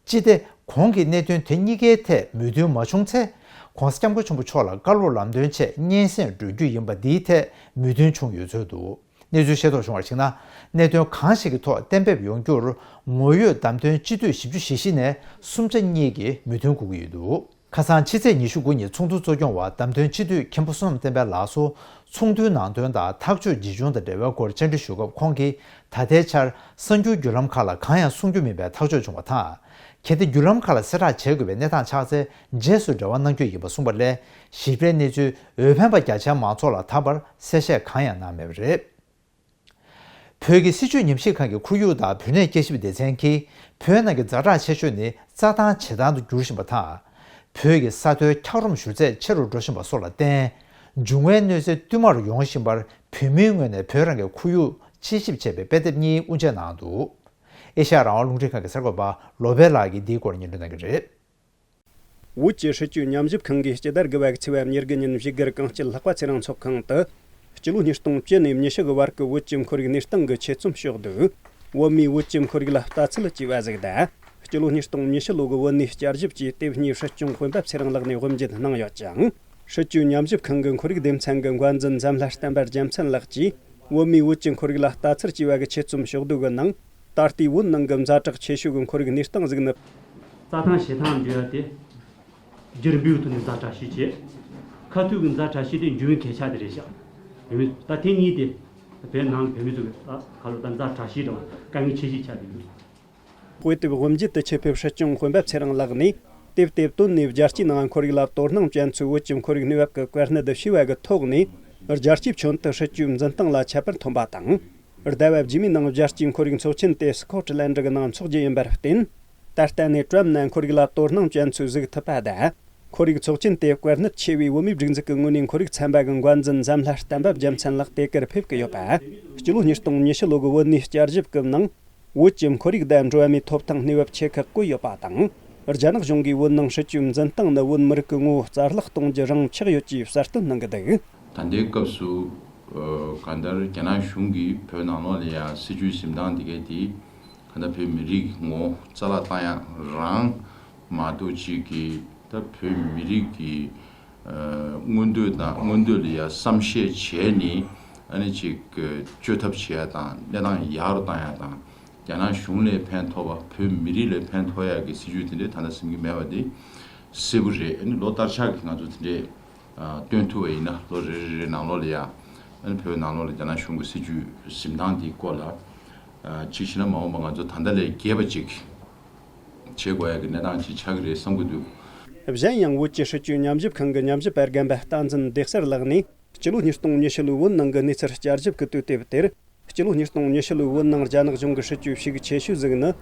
ཅི་སྟེ་གོང་གི་གནད་དོན་དེ་གཉིས་ཀའི་ཐད་མོས་མཐུན་མ་བྱུང་ཚེ། ྋགོང་ས་ྋསྐྱབས་མགོན་ཆེན་པོ་མཆོག་ལ་བཀའ་སློབ་ལམ་སྟོན་ཆེད་སྙན་སེང་སྒྲོག་རྒྱུ་ཡིན་པ་འདིའི་ཐད་མོས་མཐུན་བྱུང་ཡོད་ཚོད་འདུག་གནས་ཚུལ་ཤེས་རྟོགས་བྱུང་བར་གཞིགས་ན། གནད་དོན་གང་ཞིག་གི་ཐོག་གཏན་འབེབས་ཡོང་རྒྱུར་ངོ་ཡོད་བདམས་ཐོན་སྤྱི་འཐུས་བཞི་བཅུ་ཞེ་བཞི་ནས་སུམ་ཆ་གཉིས་ཀྱིས་མོས་མཐུན་འགོད་ཀྱི་ཡོད་འདུག་ཁ་སང་ཕྱི་ཚེས་ཉི་ཤུ་དགུ་ཉིན་ཚོགས་འདུ་གཙོ་སྐྱོང་བར་བདམས་ཐོན་སྤྱི་འཐུས་མཁན་པོ་བསོད་ནམས་བསྟན་འཕེལ་ལགས་སུ་ཚོགས་འདུའི་ནང་དོན་དང་ཐག་གཅོད་ཇི་བྱུང་དང་འབྲེལ་བའི་སྐོར་བཅར་འདྲི་ཞུ་སྐབས། ཁོང་གིས་ད་ལྟའི་ཆར་གསར་འགྱུར་བརྒྱུད་ལམ་ཁག་ལ་གང་ཡང་གསུང་རྒྱུ་མིན་པའི་ཐག་གཅོད་བྱུང་བ་དང་། གལ་ཏེ་བརྒྱུད་ལམ་ཁག་ལ་གསལ་བསྒྲགས་བྱེད་དགོས་པའི་གནས་སྟངས་ཆགས་ཚེ། རྗེས་སུ་འབྲེལ་བ་གནང་རྒྱུ་ཡིན་པ་གསུངས་པ་ལས། ཞིབ་ཕྲའི་གནས་ཚུལ་འོས་འཕེན་པ་རྒྱ་ཆེ་བ་མང་ཚོགས་ལ་ད་བར་གསལ་བཤད་གང་ཡང་གནང་མེད་པ་རེད། བོད་ཀྱི་སྲིད་བྱུས་ཉམས་ཞིབ་ཁང་གི་ཁོར་ཡུག་དང་བུད་གནས་དཔྱད་ཞིབ་སྡེ་ཚན་གྱིས། བོད་ནང་གི་ཛ་དྲག་ཆེ་ཤོས་ནི་རྩྭ་ཐང་བྱེ་ཐང་དུ་འགྱུར་བཞིན་པ་དང་། བོད་ཀྱི་ས་མཐོའི་འཁྱགས་རོམ་བཞུར་ཚད་ཆེ་རུ་འགྲོ་བཞིན་པ་སོགས་ལ་བརྟེན། འབྱུང་བའི་གནོད་འཚེ་བསྟུད་མར་ཡོང་བཞིན་པར། བོད་མིའི་ངོས་ནས་བོད་རང་གི་ཁོར་ཡུག་དཔྱད་ཞིབ་བྱས་པའི་དཔེ་དེབ་གཉིས་དབུ་འབྱེད་གནང་འདུག་ཨེ་ཤ་ཡ་རང་དབང་རླུང་འཕྲིན་ཁང་གི་གསར་འགོད་པ་ལོ་པེ་ལགས་ཀྱིས་འདིའི་སྐོར་སྙན་སྒྲོན་གནང་གི་རེད། བོད་ཀྱི་སྲིད་བྱུས་ཉམས་ཞིབ་ཁང་གིས་སྤྱི་ཟླ་དགུ་པ་གི་ཚེས་པ་ཉེར་དགུ་ཉིན་བཞུགས་སྒར་གངས་སྐྱིད་ལྷག་པ་ཚེ་རིང་ཚོགས་ཁང་དུ། སྤྱི་ལོ་ཉིས་སྟོང་བཅུ་ནས་ཉི་ཤུ་གི་བར་གྱི་བོད་ཀྱི་ཁོར་ཡུག་གནས་སྟངས་ཀྱི་ཆེད་རྩོམ་ཕྱོགས་བསྡུས། བོད་མིའི་བོད་ཀྱི་ཁོར་ཡུག་ལ་ལྟ་ཚུལ་ཅེས་པ་ཟིག་དང་། སྤྱི་ལོ་ཉིས་སྟོང་ཉི་ཤུ་ལོ་གི་བོད་གནས་བསྐྱར་ཞིབ་ཅེས་དེབ་གཉིས་སྲིད་སྐྱོང་སྤེན་པ་ཚེ་རིང་ལགས་ནས་དབུ་འབྱེད་གནང་ཡོད་ཅིང་། སྲིད་བྱུས་ཉམས་ཞིབ་ཁང་གི་ཁོར་ཡུག་སྡེ་ཚན་གྱི་འགོ་འཛིན་འཛམ་ལྷ་བསྟན་པ་རྒྱལ་མཚན་ལགས་ཀྱིས། བོད་མིའི་བོད་ཀྱི་ཁོར་ཡུག་ལ་ལྟ་ཚུལ་ཅེས་པ་གི་ཆེད་རྩོམ་ཕྱོགས་བསྡུས་ཀྱི་ནང་། ད་ལྟའི་བོད་ནང་གི་ཛ་དྲག་ཆེ་ཤོས་ཀྱི་ཁོར་ཡུག་གནས་སྟངས་ཟིག་ནི། རྩྭ་ཐང་བྱེ་ཐང་འགྲོ་ཡ་དེ། རྒྱུར་འབུའི་ཐོག་ནས་ཛ་དྲག་ཤོས་བྱས། ཁ་ཐུག་གི་ཛ་དྲག་ཤོས་དེ་འབྱུང་བའི་གས་ཆག་དེ་རེད་ཤག་བོད་མི་ད་དེ་གཉིས་དེ། བོད་ནང་ལ་བོད་མི་ཚོ་གི་ད་ག་ལོ་ད་ཛ་དྲག་ཤོས་དང་དཀའ་ངལ་ཆེ་ཤོས་ཆགས་བསྡད་ཡོད། དཔེ་དེབ་དབུ་འབྱེད་དུ་ཆེད་ཕེབས་སྲིད་སྐྱོང་སྤེན་པ་ཚེ་རིང་ལགས་ནས། དེབ་དེ་བཏོན་ནས་རྒྱལ་སྤྱིའི་ནང་ཁོར་ཡུག་ལ་དོ་སྣང་ཅན་ཚོས་བོད་ཀྱི་ཁོར་ཡུག་གནས་བབ་ཀྱི་བཀའ་གནད་དེ་ཞུས་པ་གི་ཐོག་ནས། རྒྱལ་སྤྱིའི་ཁྱོན་དུ་སྲིད་བྱུས་འཛིན་སྟངས་ལ་ཁྱད་པར་ཐོན་པ་དང་། ཟླ་བ་རྗེས་མའི་ནང་རྒྱལ་སྤྱིའི་ཁོར་ཡུག་ཚོགས་ཆེན་དེ་སི་ཁོ་ཊི་ལན་ཌི་གི་ནང་འཚོགས་རྒྱུ་ཡིན་པར་བརྟེན། ད་ལྟ་ནས་ཀྲམ་ནས་ཁོར་ཡུག་ལ་དོ་སྣང་ཅན་ཚོས་གཟིགས་ཐུབ་པ་དང་། ཁོར་ཡུག་ཚོགས་ཆེན་དེ་བཀའ་གནད་ཆེ་བའི་བོད་མིའི་སྒྲིག་འཛུགས་ཀྱི་ངོས་ནས་ཁོར་ཡུག་ཚན་པ་གི་འགོ་འཛིན་འཛམ་ལྷ་བསྟན་པ་རྒྱལ་མཚན་ལགས་དེ་གར་ཕེབས་ཀྱི་ཡོད་པ། སྤྱི་ལོ་ཉིས་སྟོང་ཉི་ཤུ་ལོ་གི་བོད་གནས་བསྐྱར་ཞིབ་སྐབས་ནང་། བོད་ཀྱི་ཁོར་ཡུག་དང་འགྲོ་བ་མིའི་ཐོབ་ཐང་གནས་བབ་ཆེ་ཁག་བཀོད་ཡོད་པ་དང་། རྒྱ་ནག་གཞུང་གིས་བོད་ནང་སྲིད་བྱུས་འཛིན་སྟངས་ནི་བོད་མི་རིགས་ཀྱི་ངོ་བོ་རྩ་བརླག་གཏོང་རྒྱུ་རང་ཆགས་ཡོད་ཅེས་གསལ་སྟོན་གནང་གི་འདུག་ད་ལྟའི་སྐབས་སུ། ཨ། གང་ལྟར་རྒྱ་ནག་གཞུང་གིས་བོད་ནང་ལོགས་ལ་ཡང་སྲིད་བྱུས་འཛིན་སྟངས་དེ་གས་དེ། གང་ལྟར་བོད་མི་རིགས་ཀྱི་ངོ་བོ་རྩ་བརླག་བཏང་ཡ་རང་མ་གཏོགས་ཅིག་གིས་ད་བོད་མི་རིགས་ཀྱི་ཨ། མངོན་འདོད་དང་མངོན་འདོད་ལ་ཡ་བསམ་ཤེས་བྱས་ནས་ཨ་ནི་ཅིག་བཅོས་ཐབས་བྱེད་ཡ་དང་གནས་སྟངས་ཡག་རུ་བཏང་ཡ་དང་། རྒྱ་ནག་གཞུང་ལ་ཕན་ཐོགས་པ། བོད་མི་རིགས་ལ་ཕན་ཐོགས་ཡ་གི་སྲིད་བྱུས་དེ་འདྲས་ད་ལྟ་ཟིན་གྱི་མེད་པ་དེ་གསལ་པོ་རེད། ཨ་ནི་ལོ་ལྟར་ཆགས་ཀྱི་ང་ཚོ་དེ་འདྲས་ཨ། བཏོན་ཐུབ་པ་ཡིན་ན་ལོ་རེ་རེ་རེ་ནང་ལོགས་ལ་ཡ། ཨ་ནི་བོད་ནང་ལོགས་ལ་རྒྱ་ནག་གཞུང་གི་སྲིད་བྱུས་འཛིན་སྟངས་དེའི་སྐོར་ལ་ཨ། གཅིག་བྱས་ན་མ་འོངས་པ་ང་ཚོ་ད་ལྟ་ལས་རྒྱས་པ་ཅིག་བྱེད་དགོས་ཡ་གི་གནས་སྟངས་ཅིག་ཆགས་ཀྱི་རེད་བསམ་གྱི་འདུག་གཞན་ཡང་བོད་ཀྱི་སྲིད་བྱུས་ཉམས་ཞིབ་ཁང་གི་ཉམས་ཞིབ་པ་རྒན་པ་བསྟན་འཛིན་བདེ་གསལ་ལགས་ནས། སྤྱི་ལོ་ཉིས་སྟོང་ཉི་ཤུ་ལོའི་བོད་ནང་གི་གནས་ཚུལ་བསྐྱར་ཞིབ་ཀྱི་དུས་དེབ་དེར། སྤྱི་ལོ་ཉིས་སྟོང་ཉི་ཤུ་ལོའི་བོད་ནང་རྒྱ་ནག་གཞུང་གི་སྲིད་བྱུས་ཤུགས་ཆེ་ཤོས་ཟིག་ནི།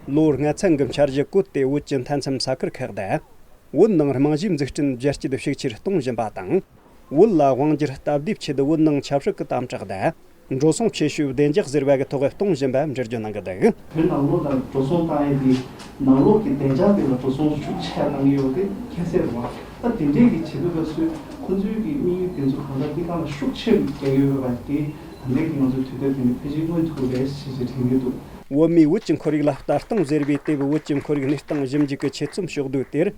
ལོ་ལྔ་ཚན་གྱི་འཆར་གཞི་བཀོད་དེ་བོད་ཀྱི་མཐའ་མཚམས་ས་ཁུལ་ཁག་དང་། བོད་ནང་རྨང་གཞིའི་འཛུགས་སྐྲུན་རྒྱ་སྐྱེད་ཤུགས་ཆེར་གཏོང་བཞིན་པ་དང་། བོད་ལ་དབང་སྒྱུར་སྟབས་བདེའི་ཆེད་དུ་བོད་ནང་ཆབ་སྲིད་ཀྱི་དམ་དྲག་དང་། འགྲོ་སོང་ཆེ་ཤོས་བདེ་འཇགས་ཟེར་བ་གི་ཐོག་གཏོང་བཞིན་པ་འགྲེལ་བརྗོད་གནང་གི་འདུག་བོད་ནང་ལོགས་ལ་འགྲོ་སོང་བཏང་ཡས་དེ་ནང་ལོགས་ཀྱི་བདེ་འཇགས་དེ་ལ་འགྲོ་སོང་ཤུགས་ཆེ་བཏང་གི་ཡོད་དེ་ཁྱད་གསད་རེད་བ། ད་དེ་འདྲས་ཀྱི་བྱེད་དུས་སྐབས་སུ་ཁོ་ཚོའི་གི་དམིགས་ཡུལ་དེ་ཚོ་གང་ལྟར་འདི་སྒང་ལ་ཤུགས་ཆེ་རུ་བསྐྱལ་ཡོད་པ་དེ་ད་ལྟའི་གི་ང་ཚོའི་དུས་དེབ་དེ་ནས་ཕལ་ཆེར་མངོན་ཐུབ་རེད་ཞེས་ཞེས་དྲན་གྱི་འདུག་བོད་མིས་བོད་ཀྱི་ཁོར་ཡུག་ལ་ལྟ་སྟངས་ཟེར་བའི་དེབ་བོད་ཀྱི་ཁོར་ཡུག་གནས་སྟངས་ཞིབ་འཇུག་གི་ཆེད་རྩོམ་ཕྱོགས་བསྡུས་དེར།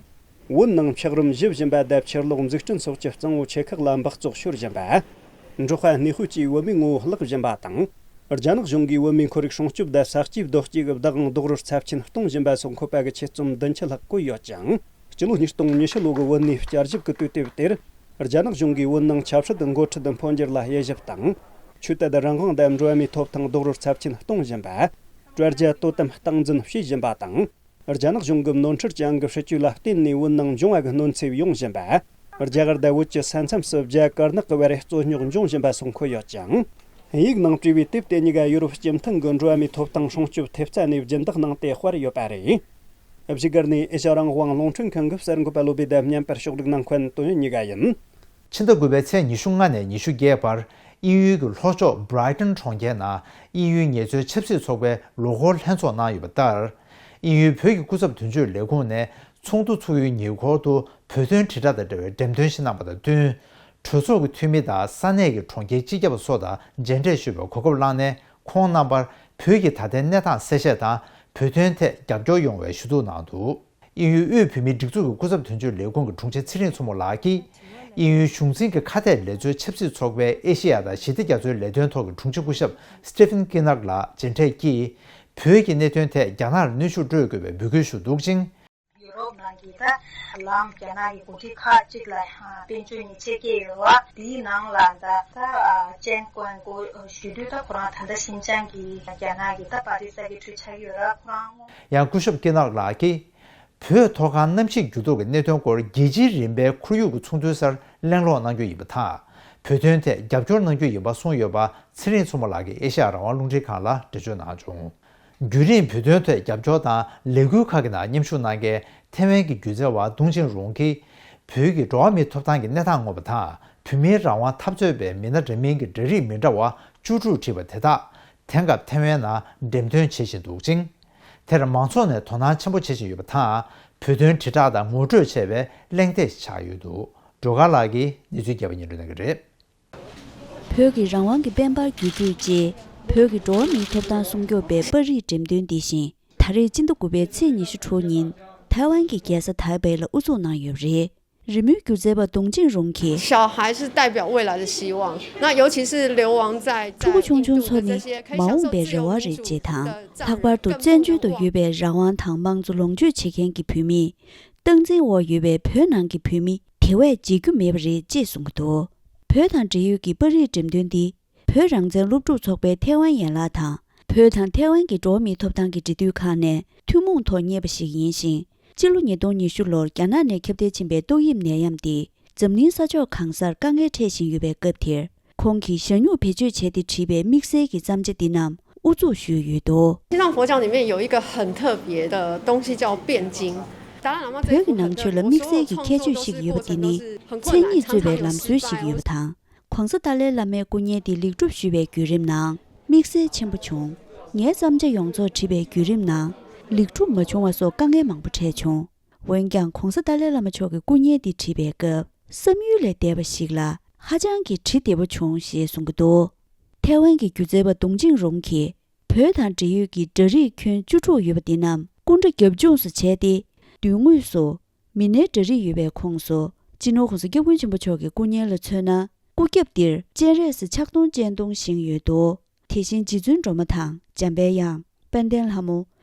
བོད་ནང་འཁྱགས་རོམ་ཞི་བཞིན་པ་དང་ཕྱིར་ལོག་འཛུགས་སྐྲུན་སོགས་ཀྱི་གཙང་བོ་ཆེ་ཁག་ལ་འབག་བཙོག་ཤོར་བཞིན་པ། འབྲོག་པ་གནས་སྤོས་ཀྱིས་བོད་མིའི་ངོ་བོ་བརླག་བཞིན་པ་དང་། རྒྱ་ནག་གཞུང་གིས་བོད་མིའི་ཁོར་ཡུག་སྲུང་སྐྱོབ་དང་ས་སྐྱེས་རྡོ་སྐྱེས་ཀྱི་བདག་དབང་རྡོག་རོལ་ཚབས་ཆེན་གཏོང་བཞིན་པ་སོགས་འཁོད་པ་གི་ཆེད་རྩོམ་བདུན་ཅུ་ལྷག་བཀོད་ཡོད་ཅིང་། སྤྱི་ལོ་ཉིས་སྟོང་ཉི་ཤུ་ལོ་གི་བོད་གནས་བསྐྱར་ཞིབ་ཀྱི་དུས་དེབ་དེར། རྒྱ་ནག་གཞུང་གིས་བོད་ནང་ཆབ་སྲིད་འགོ་ཁྲིད་འཕོ་འགྱུར་ལ་དབྱེ་ཞིབ་དང་། ཆོས་དད་རང་དབང་དང་འགྲོ་བ་མིའི་ཐོབ་ཐང་རྡོག་རོལ་ཚབས་ཆེན་གཏོང་བཞིན་པ། དྲ་རྒྱ་དོ་དམ་སྟངས་འཛིན་བྱེད་བཞིན་པ་དང་། རྒྱ་ནག་གཞུང་གི་ནོར་འཁྲུལ་ཅན་གྱི་སྲིད་ཇུས་ལ་བརྟེན་ནས་བོད་ནང་འབྱུང་བ་གི་གནོད་འཚེ་ཡོང་བཞིན་པ། རྒྱ་གར་དང་བོད་ཀྱི་ས་མཚམས་སུ་རྒྱ་དཀར་ནག་གི་བར་རྩོད་རྙོག་འབྱུང་བཞིན་པ་སོགས་འཁོད་ཡོད་ཅིང་། དབྱིན་ཡིག་ནང་བྲིས་པའི་དེབ་དེ་གཉིས་ཀ་ཡུ་རོབ་སྤྱི་མཐུན་གྱི་འགྲོ་བ་མིའི་ཐོབ་ཐང་སྲུང་སྐྱོབ་ཐེབས་རྩ་ནས་སྦྱིན་བདག་གནང་སྟེ་དཔར་ཡོད་པ་རེད། བཞུགས་སྒར་ནས་ཨེ་ཤ་རང་དབང་རླུང་འཕྲིན་ཁང་གི་གསར་འགོད་པ་བློ་བྷེ་དང་མཉམ་པར་ཕྱོགས་སྒྲིག་གནང་མཁན་དོན་ཡོད་གཉིས་ཀ་ཡིན། ཕྱི་ཟླ་དགུ་པའི་ཚེས་ཉི་ཤུ་ལྔ་ནས་ཉི་ཤུ་བརྒྱད་བར་དབྱིན་ཡུལ་གྱི་ལྷོ་ཕྱོགས་Brighton་གྲོང་ཁྱེར་ནང་དབྱིན་ཡུལ་ངལ་རྩོལ་ཆབ་སྲིད་ཚོགས་པའི་ལོ་འཁོར་ལྷན་ཚོགས་གནང་ཡོད་པ་ལྟར། དབྱིན་ཡུལ་བོད་ཀྱི་སྐུ་ཚབ་དོན་གཅོད་ལས་ཁུངས་ནས་ཚོགས་འདུ་ཚུགས་ཡུལ་ཉེ་འཁོར་དུ་བོད་དོན་དྲིལ་བསྒྲགས་དང་འབྲེལ་བའི་འགྲེམས་སྟོན་ཞིག་གནང་པ་དང་བསྟུན། གྲོས་ཚོགས་ཀྱི་འཐུས་མི་དང་ས་གནས་ཀྱི་གྲོང་ཁྱེར་སྤྱི་ཁྱབ་སོགས་དང་མཇལ་འཕྲད་ཞུས་པའི་གོ་སྐབས་བླངས་ནས། ཁོང་རྣམ་པར་བོད་ཀྱི་ད་ལྟའི་གནས་སྟངས་གསལ་བཤད་དང་བོད་དོན་ཐད་རྒྱབ་སྐྱོར་ཡོང་བའི་ཞུ་གཏུག་གནང་འདུག་དབྱིན་ཡུལ་དབུས་བོད་མིའི་སྒྲིག་འཛུགས་ཀྱི་སྐུ་ཚབ་དོན་གཅོད་ལས་ཁུངས་ཀྱི་དྲུང་ཆེ་ཚེ་རིང་མཚོ་མོ་ལགས་ཀྱིས། དབྱིན་ཡུལ་གཞུང་འཛིན་གྱི་ཁ་གཏད་ལས་བཟོའི་ཆབ་སྲིད་ཚོགས་པའི་ཨེ་ཤེ་ཡ་དང་ཞི་བདེ་རྒྱ་མཚོའི་ལས་དོན་ཐོག་གི་དྲུང་ཆེ་སྐུ་ཞབས་Stephen Kinnock་ལགས་མཇལ་འཕྲད་ཀྱིས། བོད་ཀྱི་གནད་དོན་ཐད་རྒྱ་ནག་ལ་གནོན་ཤུགས་སྤྲོད་དགོས་པའི་འབོད་སྐུལ་ཞུ་འདུག་ཅིང་། ཡུ་རོབ་ནང་གི་ད་ལམ་རྒྱ་ནག་གི་འགོ་ཁྲིད་ཁག་ཅིག་ལ་དཔལ་འབྱོར་ཉེས་ཆད་བཀལ་ཡོད་རེད་བ། དེའི་ནང་ལ་ད་ད་ཅན་ཀོན་ཀོ་ཞུ་དུས་ད་ཁོ་རང་ད་ལྟ་ཤིན་ཅང་གི་རྒྱ་ནག་གི་ད་པར་རིས་ས་གི་ཁྲུས་ཆགས་ཡོད་ར་ཁོ་རང་ངོ་། ཡང་སྐུ་ཞབས་ཀི་ནག་ལགས་ཀྱིས། བོད་མཐོ་སྒང་གནམ་གཤིས་འགྱུར་ལྡོག་གི་གནད་དོན་སྐོར་རྒྱལ་སྤྱིའི་རིམ་པའི་ཁོར་ཡུག་གི་ཚོགས་འདུའི་སར་གླེང་སློང་གནང་རྒྱུ་ཡིན་པ་དང་། བོད་དོན་ཐད་རྒྱབ་སྐྱོར་གནང་རྒྱུ་ཡིན་པ་གསུངས་ཡོད་པ་ཚེ་རིང་མཚོ་མོ་ལགས་ཀྱིས་ཨེ་ཤ་ཡ་རང་དབང་རླུང་འཕྲིན་ཁང་ལ་འགྲེལ་བརྗོད་གནང་བྱུང་། རྒྱུན་རིང་བོད་དོན་ཐད་རྒྱབ་སྐྱོར་དང་ལས་འགུལ་ཁག་གི་ནང་མཉམ་ཞུགས་གནང་མཁན་ཐེ་ཝན་གྱི་སྒྱུ་རྩལ་བ་ཏུང་ཅིན་རུང་གིས། བོད་ཀྱི་འགྲོ་བ་མིའི་ཐོབ་ཐང་གི་གནས་སྟངས་ངོ་མ་དང་། བོད་མིའི་རང་དབང་འཐབ་རྩོད་པའི་མི་སྣ་འདྲ་མིན་གྱི་འདྲ་རིས་མི་འདྲ་བ་བཅུ་དྲུག་བྲིས་པ་དེ་དག་དེང་སྐབས་ཐེ་ཝན་ནང་འགྲེམས་སྟོན་བྱེད་བཞིན་འདུག་ཅིང་། དེར་མང་ཚོགས་ནས་དོ་སྣང་ཆེན་པོ་བྱེད་བཞིན་ཡོད་པ་དང་། བོད་དོན་དྲིལ་བསྒྲགས་དང་ངོ་སྤྲོད་བྱས་པའི་གླེང་སྟེགས་ཆགས་ཡོད་འདུག་སྒྲོལ་དཀར་ལགས་ཀྱིས་གནས་ཚུལ་རྒྱས་པ་སྙན་སྒྲོན་གནང་གི་རེད། བོད་ཀྱི་རང་དབང་གི་དཔལ་འབར་བརྒྱུད་སྤྲོད་ཅེས། བོད་ཀྱི་འགྲོ་བ་མིའི་ཐོབ་ཐང་སྲུང་སྐྱོབ་པའི་པར་རིས་འགྲེམས་སྟོན་འདི་བཞིན་ད་རེས་སྤྱི་ཟླ་དགུ་པའི་ཚེས་ཉི་ཤུ་དྲུག་ཉིན་ཐའེ་ཝན་གྱི་རྒྱལ་ས་ཐའེ་པེ་ལ་དབུ་འཛུགས་གནང་ཡོད་པ་རེད། རི་མོའི་སྒྱུ་རྩལ་པ་ཏུང་ཅིན་རུང་གིས། 小孩是代表未来的希望，那尤其是流亡在 ཕྲུ་གུ་ཆུང་ཆུང་ཚོ་ནི་མ་འོངས་པའི་རེ་བ་རེད་ཅེས་དང་། ལྷག་པར་དུ་བཙན་བྱོལ་དུ་ཡོད་པའི་རང་དབང་དང་དམངས་གཙོ་ལོངས་སྤྱོད་བྱེད་མཁན་གྱི་བོད་མིས། སྟངས་འཛིན་འོག་ཡོད་པའི་བོད་ནང་གི་བོད་མི་དེ་བས་བརྗེད་རྒྱུ་མེད་པ་རེད་ཅེས་གསུངས་ཀྱི་འདུག་བོད་དང་འབྲེལ་ཡོད་ཀྱི་པར་རིས་འགྲེམས་སྟོན་འདི། བོད་རང་བཙན་སློབ་ཕྲུག་ཚོགས་པའི་ཐའེ་ཝན་ཡན་ལག་དང་། བོད་དང་ཐའེ་ཝན་གྱི་འགྲོ་བ་མིའི་ཐོབ་ཐང་གི་འབྲེལ་མཐུད་ཁང་ནས་ཐུན་མོང་ཐོག་གཉེར་བ་ཞིག་ཡིན་ཞིང་། སྤྱི་ལོ་ཉིས་སྟོང་ཉི་ཤུ་ལོར་རྒྱ་ནག་ནས་ཁྱབ་གདལ་ཕྱིན་པའི་ཏོག་དབྱིབས་ནད་ཡམས་འདིས་འཛམ་གླིང་ས་ཕྱོགས་གང་སར་དཀའ་ངལ་འཕྲད་བཞིན་ཡོད་པའི་སྐབས་དེར། ཁོང་གིས་ཞྭ་སྨྱུག་བེད་སྤྱོད་བྱས་ཏེ་བྲིས་པའི་དམིགས་བསལ་གྱི་བརྩམས་བྱ་འདི་རྣམས་དབུ་འཛུགས་ཞུས་ཡོད་འདུག西藏佛教里面有一个很特别的东西叫辩经。达赖喇嘛这一部分的佛所有创作都是过程都是很困难，长长的时间。 བོད་ཀྱི་ནང་ཆོས་ལ་དམིགས་བསལ་གྱི་ཁྱད་ཆོས་ཤིག་ཡོད་པ་འདི་ནི་མཚན་ཉིད་གཙོས་པའི་ལམ་སྲོལ་ཞིག་ཡོད་པ་དང་། ༧གོང་ས་ཏཱ་ལའི་བླ་མའི་སྐུ་བརྙན་འདི་ལེགས་གྲུབ་ཞུ་བའི་བརྒྱུད་རིམ་ནང་དམིགས་བསལ་ཆེན་པོ་བྱུང་། ངའི་བརྩམས་བྱ་ཡོངས་རྫོགས་བྲིས་པའི་བརྒྱུད་རིམ་ནང་ལེགས་གྲུབ་མ་བྱུང་བ་སོགས་དཀའ་ངལ་མང་པོ་འཕྲད་བྱུང་། འོན་ཀྱང་༧གོང་ས་ཏཱ་ལའི་བླ་མ་མཆོག་གི་སྐུ་བརྙན་འདི་བྲིས་པའི་སྐབས་བསམ་ཡུལ་ལས་འདས་པ་ཞིག་ལ་ཧ་ཅང་གི་བྲི་བདེ་པོ་བྱུང་ཞེས་གསུང་གི་འདུག་ཐའེ་ཝན་གྱི་སྒྱུ་རྩལ་པ་ཏུང་ཅིན་རུང་གིས་བོད་དང་འབྲེལ་ཡོད་ཀྱི་འདྲ་རིས་ཁྱོན་བཅུ་དྲུག་ཡོད་པ་འདི་རྣམས་སྐུ་འདྲ་རྒྱབ་ལྗོངས་སུ་བྱས་ཏེ། མདུན་ངོས་སུ་མི་སྣའི་འདྲ་རིས་ཡོད་པའི་ཁོངས་སུ། སྤྱི་ནོར་༧གོང་ས་༧སྐྱབས་མགོན་ཆེན་པོ་མཆོག་གི་སྐུ་བརྙན་ལ་མཚོན་ན། སྐུ་རྒྱབ་འདིར་སྤྱན་རས་གཟིགས་ཕྱག་སྟོང་སྤྱན་སྟོང་བཞེངས་ཡོད་འདུག་དེ་བཞིན་རྗེ་བཙུན་སྒྲོལ་མ་དང་འཇམ་དཔལ་དབྱངས། དཔལ་ལྡན་ལྷ་མོ།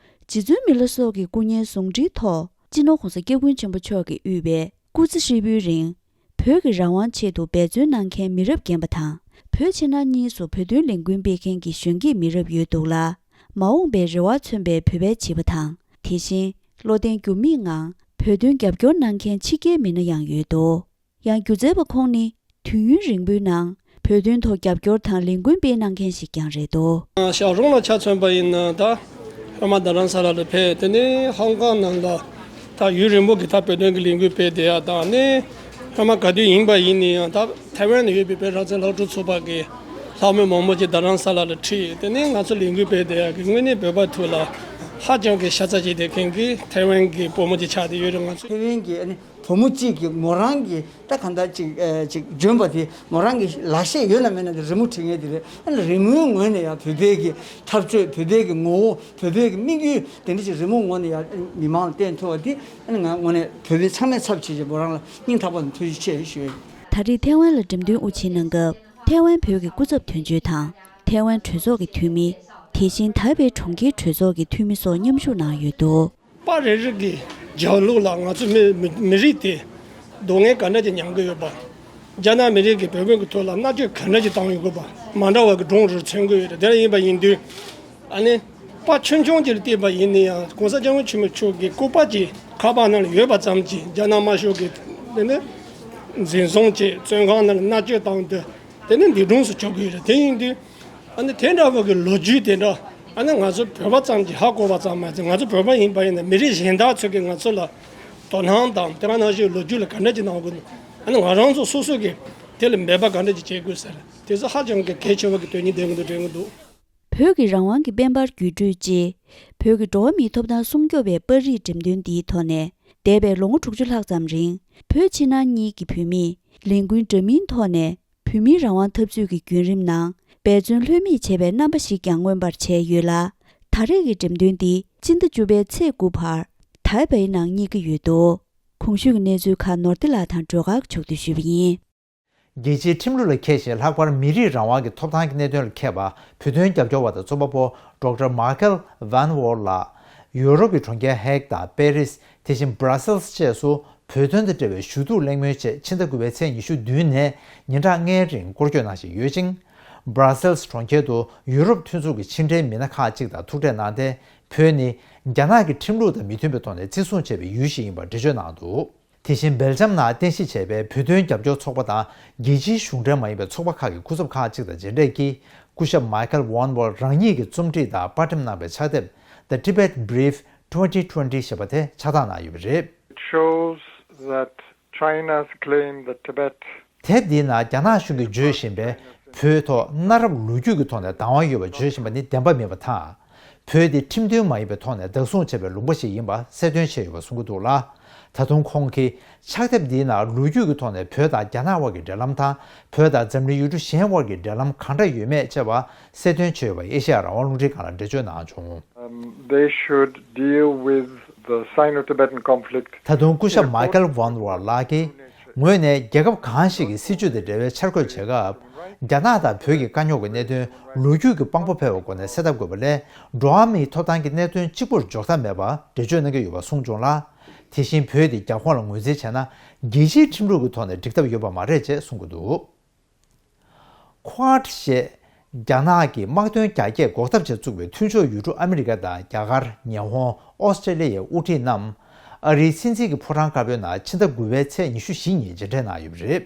རྗེ་བཙུན་མི་ལ་སོགས་ཀྱི་སྐུ་བརྙན་ཟུང་འབྲེལ་ཐོག་སྤྱི་ནོར་༧གོང་ས་༧སྐྱབས་མགོན་ཆེན་པོ་མཆོག་གིས་དབུས་པའི་སྐུ་ཚེ་ཧྲིལ་པོའི་རིང་། བོད་ཀྱི་རང་དབང་ཆེད་དུ་འབད་བརྩོན་གནང་མཁན་མི་རབས་རྒན་པ་དང་། བོད་ཕྱི་ནང་གཉིས་སུ་བོད་དོན་ལས་འགུལ་སྤེལ་མཁན་གྱི་གཞོན་སྐྱེས་མི་རབས་ཡོད་འདུག་ལ། མ་འོངས་པའི་རེ་བ་མཚོན་པའི་བོད་པའི་བྱིས་པ་དང་། དེ་བཞིན་བློ་བརྟན་འགྱུར་མེད་ངང་བོད་དོན་རྒྱབ་སྐྱོར་གནང་མཁན་ཕྱི་རྒྱལ་མི་སྣ་ཡང་ཡོད་འདུག་ཡང་སྒྱུ་རྩལ་པ་ཁོང་ནི་དུས་ཡུན་རིང་པོའི་ནང་བོད་དོན་ཐོག་རྒྱབ་སྐྱོར་དང་ལས་འགུལ་སྤེལ་གནང་མཁན་ཞིག་ཀྱང་རེད་འདུག་ཞའོ་རུང་ལ་ཆ་མཚོན་པ་ཡིན་ན་ད་ཧོ་མ་རྡ་རམ་ས་ལ་ལ་ཕེབས། དེ་ནས་ཧོང་ཀོང་ནང་ལ་ད་ཡུན་རིང་པོ་གི་ད་བོད་དོན་གྱི་ལས་འགུལ་སྤེལ་བསྡད་ཡ་དང་ནི། སྐར་མ་ག་དུས་ཡིན་པ་ཡིན་ན་ཡང་། ད་ཐའེ་ཝན་ནང་ཡོད་པའི་བོད་རང་བཙན་སློབ་ཕྲུག་ཚོགས་པ་གི་ལྷག་དམིགས་མང་པོ་ཅིག་རྡ་རམ་ས་ལ་ལ་ཁྲིད་ཡོད། དེ་ནས་ང་ཚོ་ལས་འགུལ་སྤེལ་བསྡད་ཡག་གི་དངོས་གནས་བོད་པ་ཐོག་ལ་ཧ་ཅང་གི་ཤ་ཚ་བྱེད་བསྡད་མཁན་གྱི་ཐའེ་ཝན་གྱི་བུ་མོ་ཅིག་ཆགས་བསྡད་ཡོད་རེད། ང་ཚོ་ཐའེ་ཝན་གྱི་ཨ་ནི་བུ་མོ་གཅིག་གིས་མོ་རང་གི་ད་གང་ལྟར་ཅིག་ཨ་ཅིག་འཇོན་པ་དེ། མོ་རང་གི་ལག་ཤེས་ཡོད་ན་མེད་ན་དེ་རི་མོ་བྲིས་མཁན་དེ་རེད། ཨ་ནི་རི་མོའི་ངོས་ནས་ཡང་བོད་པའི་གི་འཐབ་རྩོད། བོད་པའི་གི་ངོ་བོ། བོད་པའི་གི་དམིགས་ཡུལ་དེ་འདྲ་ཅིག་རི་མོ་ངོས་ནས་ཡང་མི་མང་ལ་བསྟན་ཐུབ་པ་དེ། ཨ་ནི་ང་དངོས་གནས་བོད་པའི་ཚང་མའི་ཚབ་བྱས་བྱས་མོ་རང་ལ་སྙིང་ཐག་པ་ནས་ཐུགས་རྗེ་ཆེ་ཞུ། ད་རེས་ཐའེ་ཝན་ལ་འགྲེམས་སྟོན་དབུ་འབྱེད་གནང་སྐབས། ཐའེ་ཝན་བོད་ཀྱི་སྐུ་ཚབ་དོན་གཅོད་དང་། ཐའེ་ཝན་གྲོས་ཚོགས་ཀྱི་འཐུས་མི། དེ་བཞིན་ཐའེ་པེ་གྲོང་ཁྱེར་གྲོས་ཚོགས་ཀྱི་འཐུས་མི་སོགས་མཉམ་ཞུགས་གནང་ཡོད་འདུག། པ་རེ་རེ་གི་རྒྱབ་ལོགས་ལ་ང་ཚོ་མི་མི་མི་རིགས་དེ་སྡུག་བསྔལ་ག་འདྲ་ཅིག་མྱངས་ཀྱི་ཡོད་པ། རྒྱ་ནག་མི་རིགས་ཀྱིས་བོད་བོད་ཀྱི་ཐོག་ལ་མནར་གཅོད་ག་འདྲ་ཅིག་བཏང་ཡོད་པ། མ་འདྲ་བ་གི་སྒྲུང་རེ་མཚོན་གྱི་ཡོད་རེད། དེ་འདྲ་ཡིན་པ་ཡིན་དུས། ཨ་ནི་པ་ཆུང་ཆུང་ཅིག་ལ་བལྟས་པ་ཡིན་ན་ཡང་། གོང་ས་སྐྱབས་མགོན་ཆེན་པོ་མཆོག་གི་སྐུ་པར་ཅིག་ཁ་པར་ནང་ལ་ཡོད་པ་ཙམ་གྱིས། རྒྱ་ནག་དམར་ཤོག་གི་དེ་ནི་འཛིན་བཟུང་བྱས། བཙོན་ཁང་ནང་ལ་མནར་གཅོད་བཏང་དུས། དེ་ནི་འདས་གྲོངས་སུ་གྱུར་གྱི་ཡོད་རེད། དེ་ཡིན་དུས། ཨ་ནི་དེ་འདྲ་བོ་གི་ལོ་རྒྱུས་དེ་འདྲ། ཨ་ནི་ང་ཚོ་བོད་པ་ཙམ་གྱིས་ཧ་གོ་བ་ཙམ་མ་ཟད། ང་ཚོ་བོད་པ་ཡིན་པ་ཡིན་ན། མི་རིགས་གཞན་དག་ཚོ་གིས་ང་ཚོ་ལ་དོ་སྣང་དང་། དེ་ག་ནང་བཞིན་ལོ་རྒྱུས་ལ་ག་འདྲ་ཅིག་གནང་དགོས། ཨ་ནི་ང་རང་ཚོ་སོ་སོ་གིས་དེ་ལ་འབད་པ་ག་འདྲ་ཅིག་བྱེད་དགོས་ཟེར། དེ་ཚོ་ཧ་ཅང་གི་གལ་ཆེ་བ་གི་དོན་སྙིང་ལྡན་པོ་འདུག་དྲན་གྱི་འདུག། བོད་ཀྱི་རང་དབང་གི་དཔལ་འབར་བརྒྱུད་སྤྲོད་ཅེས། བོད་ཀྱི་འགྲོ་བ་མིའི་ཐོབ་ཐང་སྲུང་སྐྱོབ་པའི་པར་རིས་འགྲེམས་སྟོན་འདིའི་ཐོག་ནས། འདས་པའི་ལོ་ངོ་དྲུག་ཅུ་ལྷག་ཙམ་རིང་། བོད་ཕྱི་ནང་གཉིས་ཀྱི་བོད་མིས་ལས་འགུལ་འདྲ་མིན་ཐོག་ནས། བོད་མིའི་རང་དབང་འཐབ་རྩོད་ཀྱི་བརྒྱུད་རིམ་ནང་འབད་བརྩོན་ལྷོད་མེད་བྱས་པའི་རྣམ་པ་ཞིག་ཀྱང་མངོན་པར་བྱས་ཡོད་ལ། ད་རེས་ཀྱི་འགྲེམས་སྟོན་འདི་སྤྱི་ཟླ་བཅུ་པའི་ཚེས་དགུ་བར་ཐའེ་པེ་ནང་རྙེད་ཀྱི་ཡོད་འདུག། གོང་ཞུས་ཀྱི་གནས་ཚུལ་ཁག་ནོར་བདེ་ལགས་དང་སྒྲོལ་དཀར་ཕྱོགས་བསྡུས་ཞུས་པ་ཡིན། རྒྱལ་སྤྱིའི་ཁྲིམས་ལུགས་ལ་མཁས་ཤིང་། ལྷག་པར་མི་རིགས་རང་དབང་གི་ཐོབ་ཐང་གི་གནད་དོན་ལ་མཁས་པ། བོད་དོན་རྒྱབ་སྐྱོར་བ་དང་རྩོམ་པ་པོ་ཌོག་ཊར་མཱ་ཀལ་ཝན་ཝོལ་ལགས། ཡུ་རོབ་ཀྱི་གྲོང་ཁྱེར་ཧེག་དང་པེ་རིས། དེ་བཞིན་སྦྲ་སེལ་སི་བཅས་སུ་བོད་དོན་དང་འབྲེལ་བའི་ཞུ་གཏུག་གླེང་མོལ་ཆེད། ཕྱི་ཟླ་དགུ་པའི་ཚེས་ཉི་ཤུ་བདུན་ནས་ཉིན་གྲངས་ལྔའི་རིང་སྐོར་སྐྱོད་གནང་བཞིན་ཡོད་ཅིང་། སྦྲ་སེལ་སི་གྲོང་ཁྱེར་དུ་ཡུ་རོབ་མཐུན་ཚོགས་ཀྱི་ཕྱི་འབྲེལ་མི་སྣ་ཁག་ཅིག་དང་ཐུག་འཕྲད་གནང་སྟེ། བོད་ནི་རྒྱ་ནག་གི་ཁྲིམས་ལུགས་དང་མི་མཐུན་པའི་ཐོག་ནས་བརྩི་སྲུང་བྱས་པའི་ཡུལ་ཞིག་ཡིན་པར་འགྲེལ་བརྗོད་གནང་འདུག། དེ་བཞིན་སྦེལ་ཇམ་ནང་རྟེན་གཞི་བྱས་པའི་བོད་དོན་རྒྱབ་སྐྱོར་ཚོགས་པ་དང་། རྒྱལ་སྤྱིའི་གཞུང་འབྲེལ་མ་ཡིན་པའི་ཚོགས་པ་ཁག་གི་སྐུ་ཚབ་ཁག་ཅིག་དང་མཇལ་འཕྲད་ཀྱིས། སྐུ་ཞབས་མཱི་ཀལ་ཝོན་ཝོལ་རང་ཉིད་ཀྱིས་རྩོམ་སྒྲིག་དང་པར་འགྲེམས་གནང་བའི་ཕྱག་དེབ། The Tibet Brief twenty twenty ཞེས་པ་དེ་ཕྱག་བཏང་གནང་ཡོད་པ་རེད། It shows that China's claim that Tibet དེབ་འདིའི་ནང་རྒྱ་ནག་གཞུང་གིས་བརྗོད་བཞིན་པའི་བོད་ཐོག་གནའ་རབས་ལོ་རྒྱུས་ཀྱི་ཐོག་ནས་བདག་དབང་ཡོད་པ་བརྗོད་བཞིན་པ་ནི་བདེན་པ་མིན་པ་དང་། བོད་དེ་ཁྲིམས་མཐུན་མ་ཡིན་པའི་ཐོག་ནས་བདག་བཟུང་བྱས་པའི་ལུང་པ་ཞིག་ཡིན་པ་གསལ་སྟོན་བྱས་ཡོད་པ་གསུང་གི་འདུག་ལ། ད་དུང་ཁོང་གིས་ཕྱག་དེབ་འདིའི་ནང་ལོ་རྒྱུས་ཀྱི་ཐོག་ནས་བོད་དང་རྒྱ་ནག་དབར་གྱི་འབྲེལ་ལམ་དང་། བོད་དང་འཛམ་གླིང་ཡུལ་གྲུ་གཞན་དབར་གྱི་འབྲེལ་ལམ་གང་འདྲ་ཡོད་མེད་བཅས་པ་གསལ་སྟོན་བྱས་ཡོད་པ་ཨེ་ཤེ་ཡ་རང་དབང་རླུང་འཕྲིན་ཁང་ལ་འགྲེལ་བརྗོད་གནང་བྱུང་། Um, they should deal with the Sino-Tibetan conflict. ད་དུང་སྐུ་ཞབས་མཱི་ཀལ་ཝོན་ཝོལ་ལགས་ཀྱིས། ངོས་ནས་རྒྱལ་ཁབ་གང་ཞིག་གི་སྲིད་བྱུས་དང་འབྲེལ་བའི་འཆར་འགོད་བྱེད་སྐབས། རྒྱ་ནག་དང་བོད་ཀྱི་དཀའ་རྙོག་གི་གནད་དོན་ལོ་རྒྱུས་ཀྱི་དཔང་པོ་འཕེར་བའི་སྒོ་ནས་སེལ་ཐབས་དགོས་པ་ལས། འགྲོ་བ་མིའི་ཐོབ་ཐང་གི་གནད་དོན་གཅིག་པུར་འཇོག་ཐབས་མེད་པར་འགྲེལ་བརྗོད་གནང་གི་ཡོད་པ་གསུངས་བྱུང་ལ། དེ་བཞིན་བོད་དེ་རྒྱ་ཁོངས་ལ་ངོས་འཛིན་བྱས་ན། རྒྱལ་སྤྱིའི་ཁྲིམས་ལུགས་ཀྱི་ཐོག་ནས་འགྲིག་ཐབས་ཡོད་པ་མ་རེད་ཅེས་གསུང་གི་འདུག། Quad ཞེས་རྒྱ་ནག་གི་དམག་དོན་རྒྱ་སྐྱེད་འགོག་ཐབས་ཆེད་བཙུགས་པའི་མཐུན་ཕྱོགས་ཡུལ་གྲུ་ཨ་མི་རི་ཀ་དང་རྒྱ་གར། ཉི་ཧོང་། ཨོ་སི་ཀྲེ་ལི་ཡའི་དབུ་ཁྲིད་རྣམས་ཨ་རིའི་སྲིད་འཛིན་གྱི་ཕོ་བྲང་དཀར་པོའི་ནང་ཕྱི་ཟླ་དགུ་པའི་ཚེས་ཉི་ཤུ་བཞི་ཉིན་མཇལ་འཕྲད་གནང་ཡོད་པ་རེད།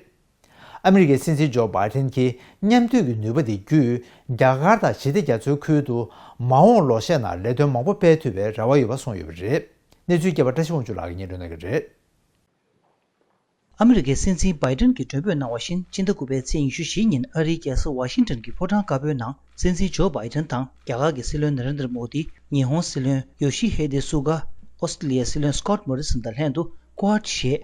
ཨ་མི་རི་ཀའི་སྲིད་འཛིན་ཇོ་བྷའི་ཏན་གྱིས་མཉམ་འདུས་ཀྱི་ནུས་པ་དེ་བརྒྱུད། རྒྱ་གར་དང་ཞི་བདེ་རྒྱ་མཚོའི་ཁུལ་དུ་མ་འོངས་ལོ་ཤས་ནང་ལས་དོན་མང་པོ་སྤེལ་ཐུབ་པའི་རེ་བ་ཡོད་པ་གསུངས་ཡོད་པ་རེད། གནས་ཚུལ་རྒྱས་པ་བཀྲ་ཤིས་དབང་ཕྱུག་ལགས་ཀྱིས་སྙན་སྒྲོན་གནང་གི་རེད། ཨ་མི་རི་ཀའི་སྲིད་འཛིན་བྷའི་ཏན་གྱིས་མགྲོན་འབོད་གནང་བ་བཞིན། ཕྱི་ཟླ་དགུ་པའི་ཚེས་ཉི་ཤུ་བཞི་ཉིན་ཨ་རིའི་རྒྱལ་ས་ཝ་ཤིང་ཏོན་གྱི་ཕོ་བྲང་དཀར་པོའི་ནང་སྲིད་འཛིན་ཇོ་བྷའི་ཏན་དང་། རྒྱ་གར་གྱི་སྲིད་བློན་ན་རེན་དྲ་མོ་དི། ཉི་ཧོང་སྲིད་བློན་ཡོ་ཤི་ཧེ་དེ་སུ་ག། ཨོ་སི་ཀྲི་ལི་ཡའི་སྲིད་བློན་སྐོད་མོ་རི་སན་དང་ལྷན་དུ། Quad ཞེས་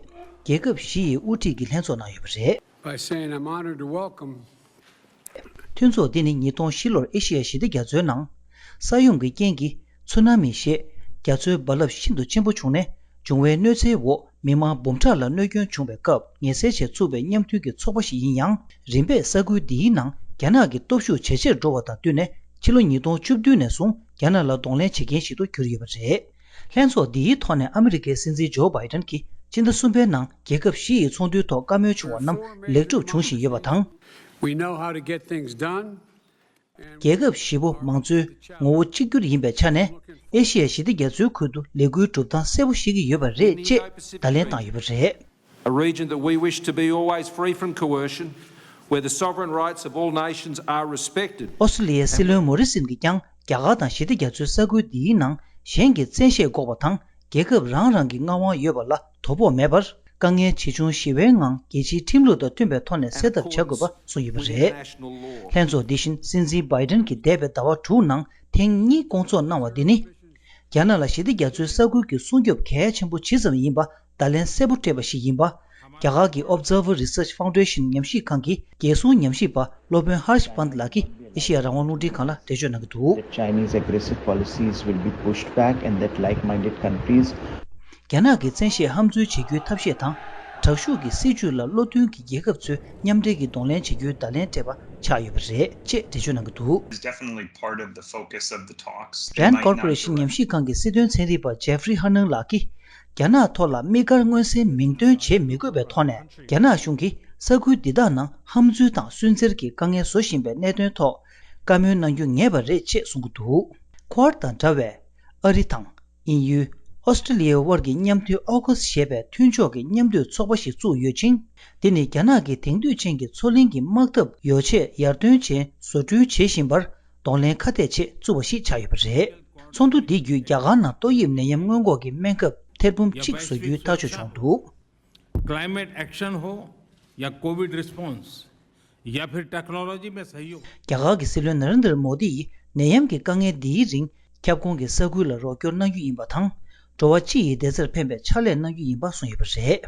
རྒྱལ་ཁབ་བཞི་ཡི་དབུ་ཁྲིད་ཀྱིས་ལྷན་ཚོགས་གནང་ཡོད་པ་རེད། By saying I'm honored to welcome མཐུན་ཚོགས་འདི་ནི་ཉིས་སྟོང་བཞི་ལོར་ཨེ་ཤེ་ཡ་ཞི་བདེ་རྒྱ་མཚོའི་ནང་ས་ཡོམ་གྱི་རྐྱེན་གྱིས་ཚུ་ན་མི་ཞེས་རྒྱ་མཚོའི་རྦ་རླབས་ཤིན་ཏུ་ཆེན་པོ་བྱུང་ནས། བྱུང་བའི་གནོད་འཚེའི་འོག་མི་མང་འབུམ་ཕྲག་ལ་གནོད་སྐྱོན་བྱུང་བའི་སྐབས་ངལ་སེལ་ཆེད་བཙུགས་པའི་མཉམ་མཐུན་གྱི་ཚོགས་པ་ཞིག་ཡིན་ཡང་། རིམ་པས་ས་ཁུལ་འདིའི་ནང་རྒྱ་ནག་གི་སྟོབས་ཤུགས་ཇེ་ཆེར་འགྲོ་བ་དང་བསྟུན་ནས། ཕྱི་ལོ་ཉིས་སྟོང་བཅུ་བདུན་ནས་བཟུང་རྒྱ་ནག་ལ་གདོང་ལེན་བྱེད་མཁན་ཞིག་ཏུ་གྱུར་ཡོད་པ་རེད། ལྷན་ཚོགས་འདིའི་ཐོག་ནས་ཨ་མི་རི་ཀའི་སྲིད་འཛིན་ཇོ་བྷའི་ཏན་གྱིས་ཕྱི་ཟླ་གསུམ་པའི་ནང་རྒྱལ་ཁབ་བཞི་ཡི་ཚོགས་འདུའི་ཐོག་བཀའ་མོལ་བྱུང་བ་རྣམས་ལེགས་གྲུབ་བྱུང་བཞིན་ཡོད་པ་དང་། We know how to get things done. རྒྱལ་ཁབ་བཞི་པོ་མང་གཙོའི་ངོ་བོ་གཅིག་གྱུར་ཡིན་པའི་ཆ་ནས། ཨེ་ཤེ་ཡ་ཞི་བདེ་རྒྱ་མཚོའི་ཁུལ་དུ་ལས་འགུལ་སྒྲུབ་སྟངས་གསལ་པོ་ཤེས་ཀྱི་ཡོད་པ་རེད་ཅེས་བརྡ་ལན་བཏང་ཡོད་པ་རེད། A region that we wish to be always free from coercion, where the sovereign rights of all nations are respected. ཨོ་སི་ཀྲི་ལི་ཡའི་སྲིད་བློན་མོ་རི་སིན་གྱིས་ཀྱང་རྒྱ་གར་དང་ཞི་བདེ་རྒྱ་མཚོའི་ས་ཁུལ་འདིའི་ནང་གཞན་གྱི་བཙན་ཤེད་འགོག་པ་དང་། རྒྱལ་ཁབ་རང་རང་གི་མངའ་དབང་ཡོད་པ་ལ་དོ་ཕོག་མེད་པར། དཀའ་ངལ་ཇི་བྱུང་ཞི་བའི་ངང་རྒྱལ་སྤྱིའི་ཁྲིམས་ལུགས་དང་མཐུན་པའི་ཐོག་ནས་སེལ་ཐབས་བྱ་དགོས་པ་གསུངས་ཡོད་པ་རེད། ལྷན་ཚོགས་འདི་བཞིན་སྲིད་འཛིན་བྷའི་ཏན་གྱིས་འདས་པའི་ཟླ་བ་དྲུག་ནང་ཐེངས་གཉིས་སྐོང་ཚོགས་གནང་བ་འདི་ནི། རྒྱ་ནག་ལ་ཞི་བདེ་རྒྱ་མཚོའི་ས་ཁུལ་གྱི་སྲུང་སྐྱོབ་གལ་ཆེན་པོ་ཇི་ཙམ་ཡིན་པ་བརྡ་ལན་གསལ་པོ་སྤྲད་པ་ཞིག་ཡིན་པ། རྒྱ་གར་གྱི་Observer Research Foundation ཉམས་ཞིབ་ཁང་གི་རྒྱལ་སྲུང་ཉམས་ཞིབ་པ་སློབ་དཔོན་ཧར་ཤ་པཱན་ལགས་ཀྱིས་ཨེ་ཤེ་ཡ་རང་དབང་རླུང་འཕྲིན་ཁང་ལ་འགྲེལ་བརྗོད་གནང་གི་འདུག། That Chinese aggressive policies will be pushed back and that like-minded countries རྒྱ་ནག་གི་བཙན་ཤེད་ཧམ་འཛུལ་བྱེད་རྒྱུའི་ཐབས་ཤེས་དང་། དྲག་ཤུགས་ཀྱི་སྲིད་བྱུས་ལ་བློ་མཐུན་གྱི་རྒྱལ་ཁབ་ཚོས་མཉམ་འབྲེལ་གྱིས་གདོང་ལེན་བྱེད་རྒྱུའི་བརྡ་ལན་སྤྲད་པ་ཆགས་ཡོད་པ་རེད་ཅེས་འགྲེལ་བརྗོད་གནང་གི་འདུག། Is definitely part of the focus of the talks. Rand Corporation ཉམས་ཞིབ་ཁང་གི་སྲིད་དོན་ཚན་རིག་པ་ཇེ་ཧྥི་རི་ཧ་ནང་ལགས་ཀྱིས། རྒྱ་ནག་ཐོག་ལ་དམིགས་བཀར་མངོན་གསལ་མིང་འདོན་བྱེད་མི་དགོས་པའི་ཐོག་ནས། རྒྱ་ནག་གཞུང་གིས་ས་ཁུལ་འདི་དག་ནང་ཧམ་འཛུལ་དང་སུན་གཙེར་གྱི་དཀའ་ངལ་བཟོ་བཞིན་པའི་གནད་དོན་ཐོག་བཀའ་མོལ་གནང་རྒྱུ་ངེས་པ་རེད་ཅེས་གསུང་གི་འདུག། Quad དང་འདྲ་བའི་ཨ་རི་དང་། དབྱིན་ཡུལ། ཨོ་སི་ཀྲི་ལི་ཡའི་དབར་གྱི་མཉམ་མཐུན་ཨོ་ཁུ་སི་ཞེས་པའི་མཐུན་ཕྱོགས་ཀྱི་མཉམ་འདུས་ཚོགས་པ་ཞིག་བཙུགས་ཡོད་ཅིང་། འདི་ནི་རྒྱ་ནག་གི་དེང་དུས་ཅན་གྱི་མཚོ་གླིང་གི་དམག་འཐབ་ཡོ་ཆས་ཡར་ཐོན་ཆེན་བཟོ་སྐྲུན་བྱེད་བཞིན་པར་གདོང་ལེན་ཁ་གཏད་ཆེད་བཙུགས་པ་ཞིག་ཆགས་ཡོད་པ་རེད། ཚོགས་འདུ་འདི་བརྒྱུད་རྒྱ་གར་ནང་ཏོག་དབྱིབས་ནད་ཡམས་སྔོན་འགོག་གི་སྨན་ཁབ་ཐེར་འབུམ་གཅིག་བཟོ་རྒྱུའི་ཐག་གཅོད་བྱུང་འདུག། climate action हो या Covid response या फिर टेक्नोलॉजी में सहयोग। རྒྱ་གར་གྱི་སྲིད་བློན་ན་རེན་དྲ་མོ་དི་ཡིས་ནད་ཡམས་ཀྱི་དཀའ་ངལ་འདིའི་རིང་ཁྱབ་ཁོངས་ཀྱི་ས་ཁུལ་ལ་རོགས་སྐྱོར་གནང་རྒྱུ་ཡིན་པ་དང་། འགྲོ་བ་སྤྱི་ཡི་བདེ་རྩར་ཕན་པའི་ཕྱག་ལས་གནང་རྒྱུ་ཡིན་པ་གསུངས་ཡོད་པ་རེད།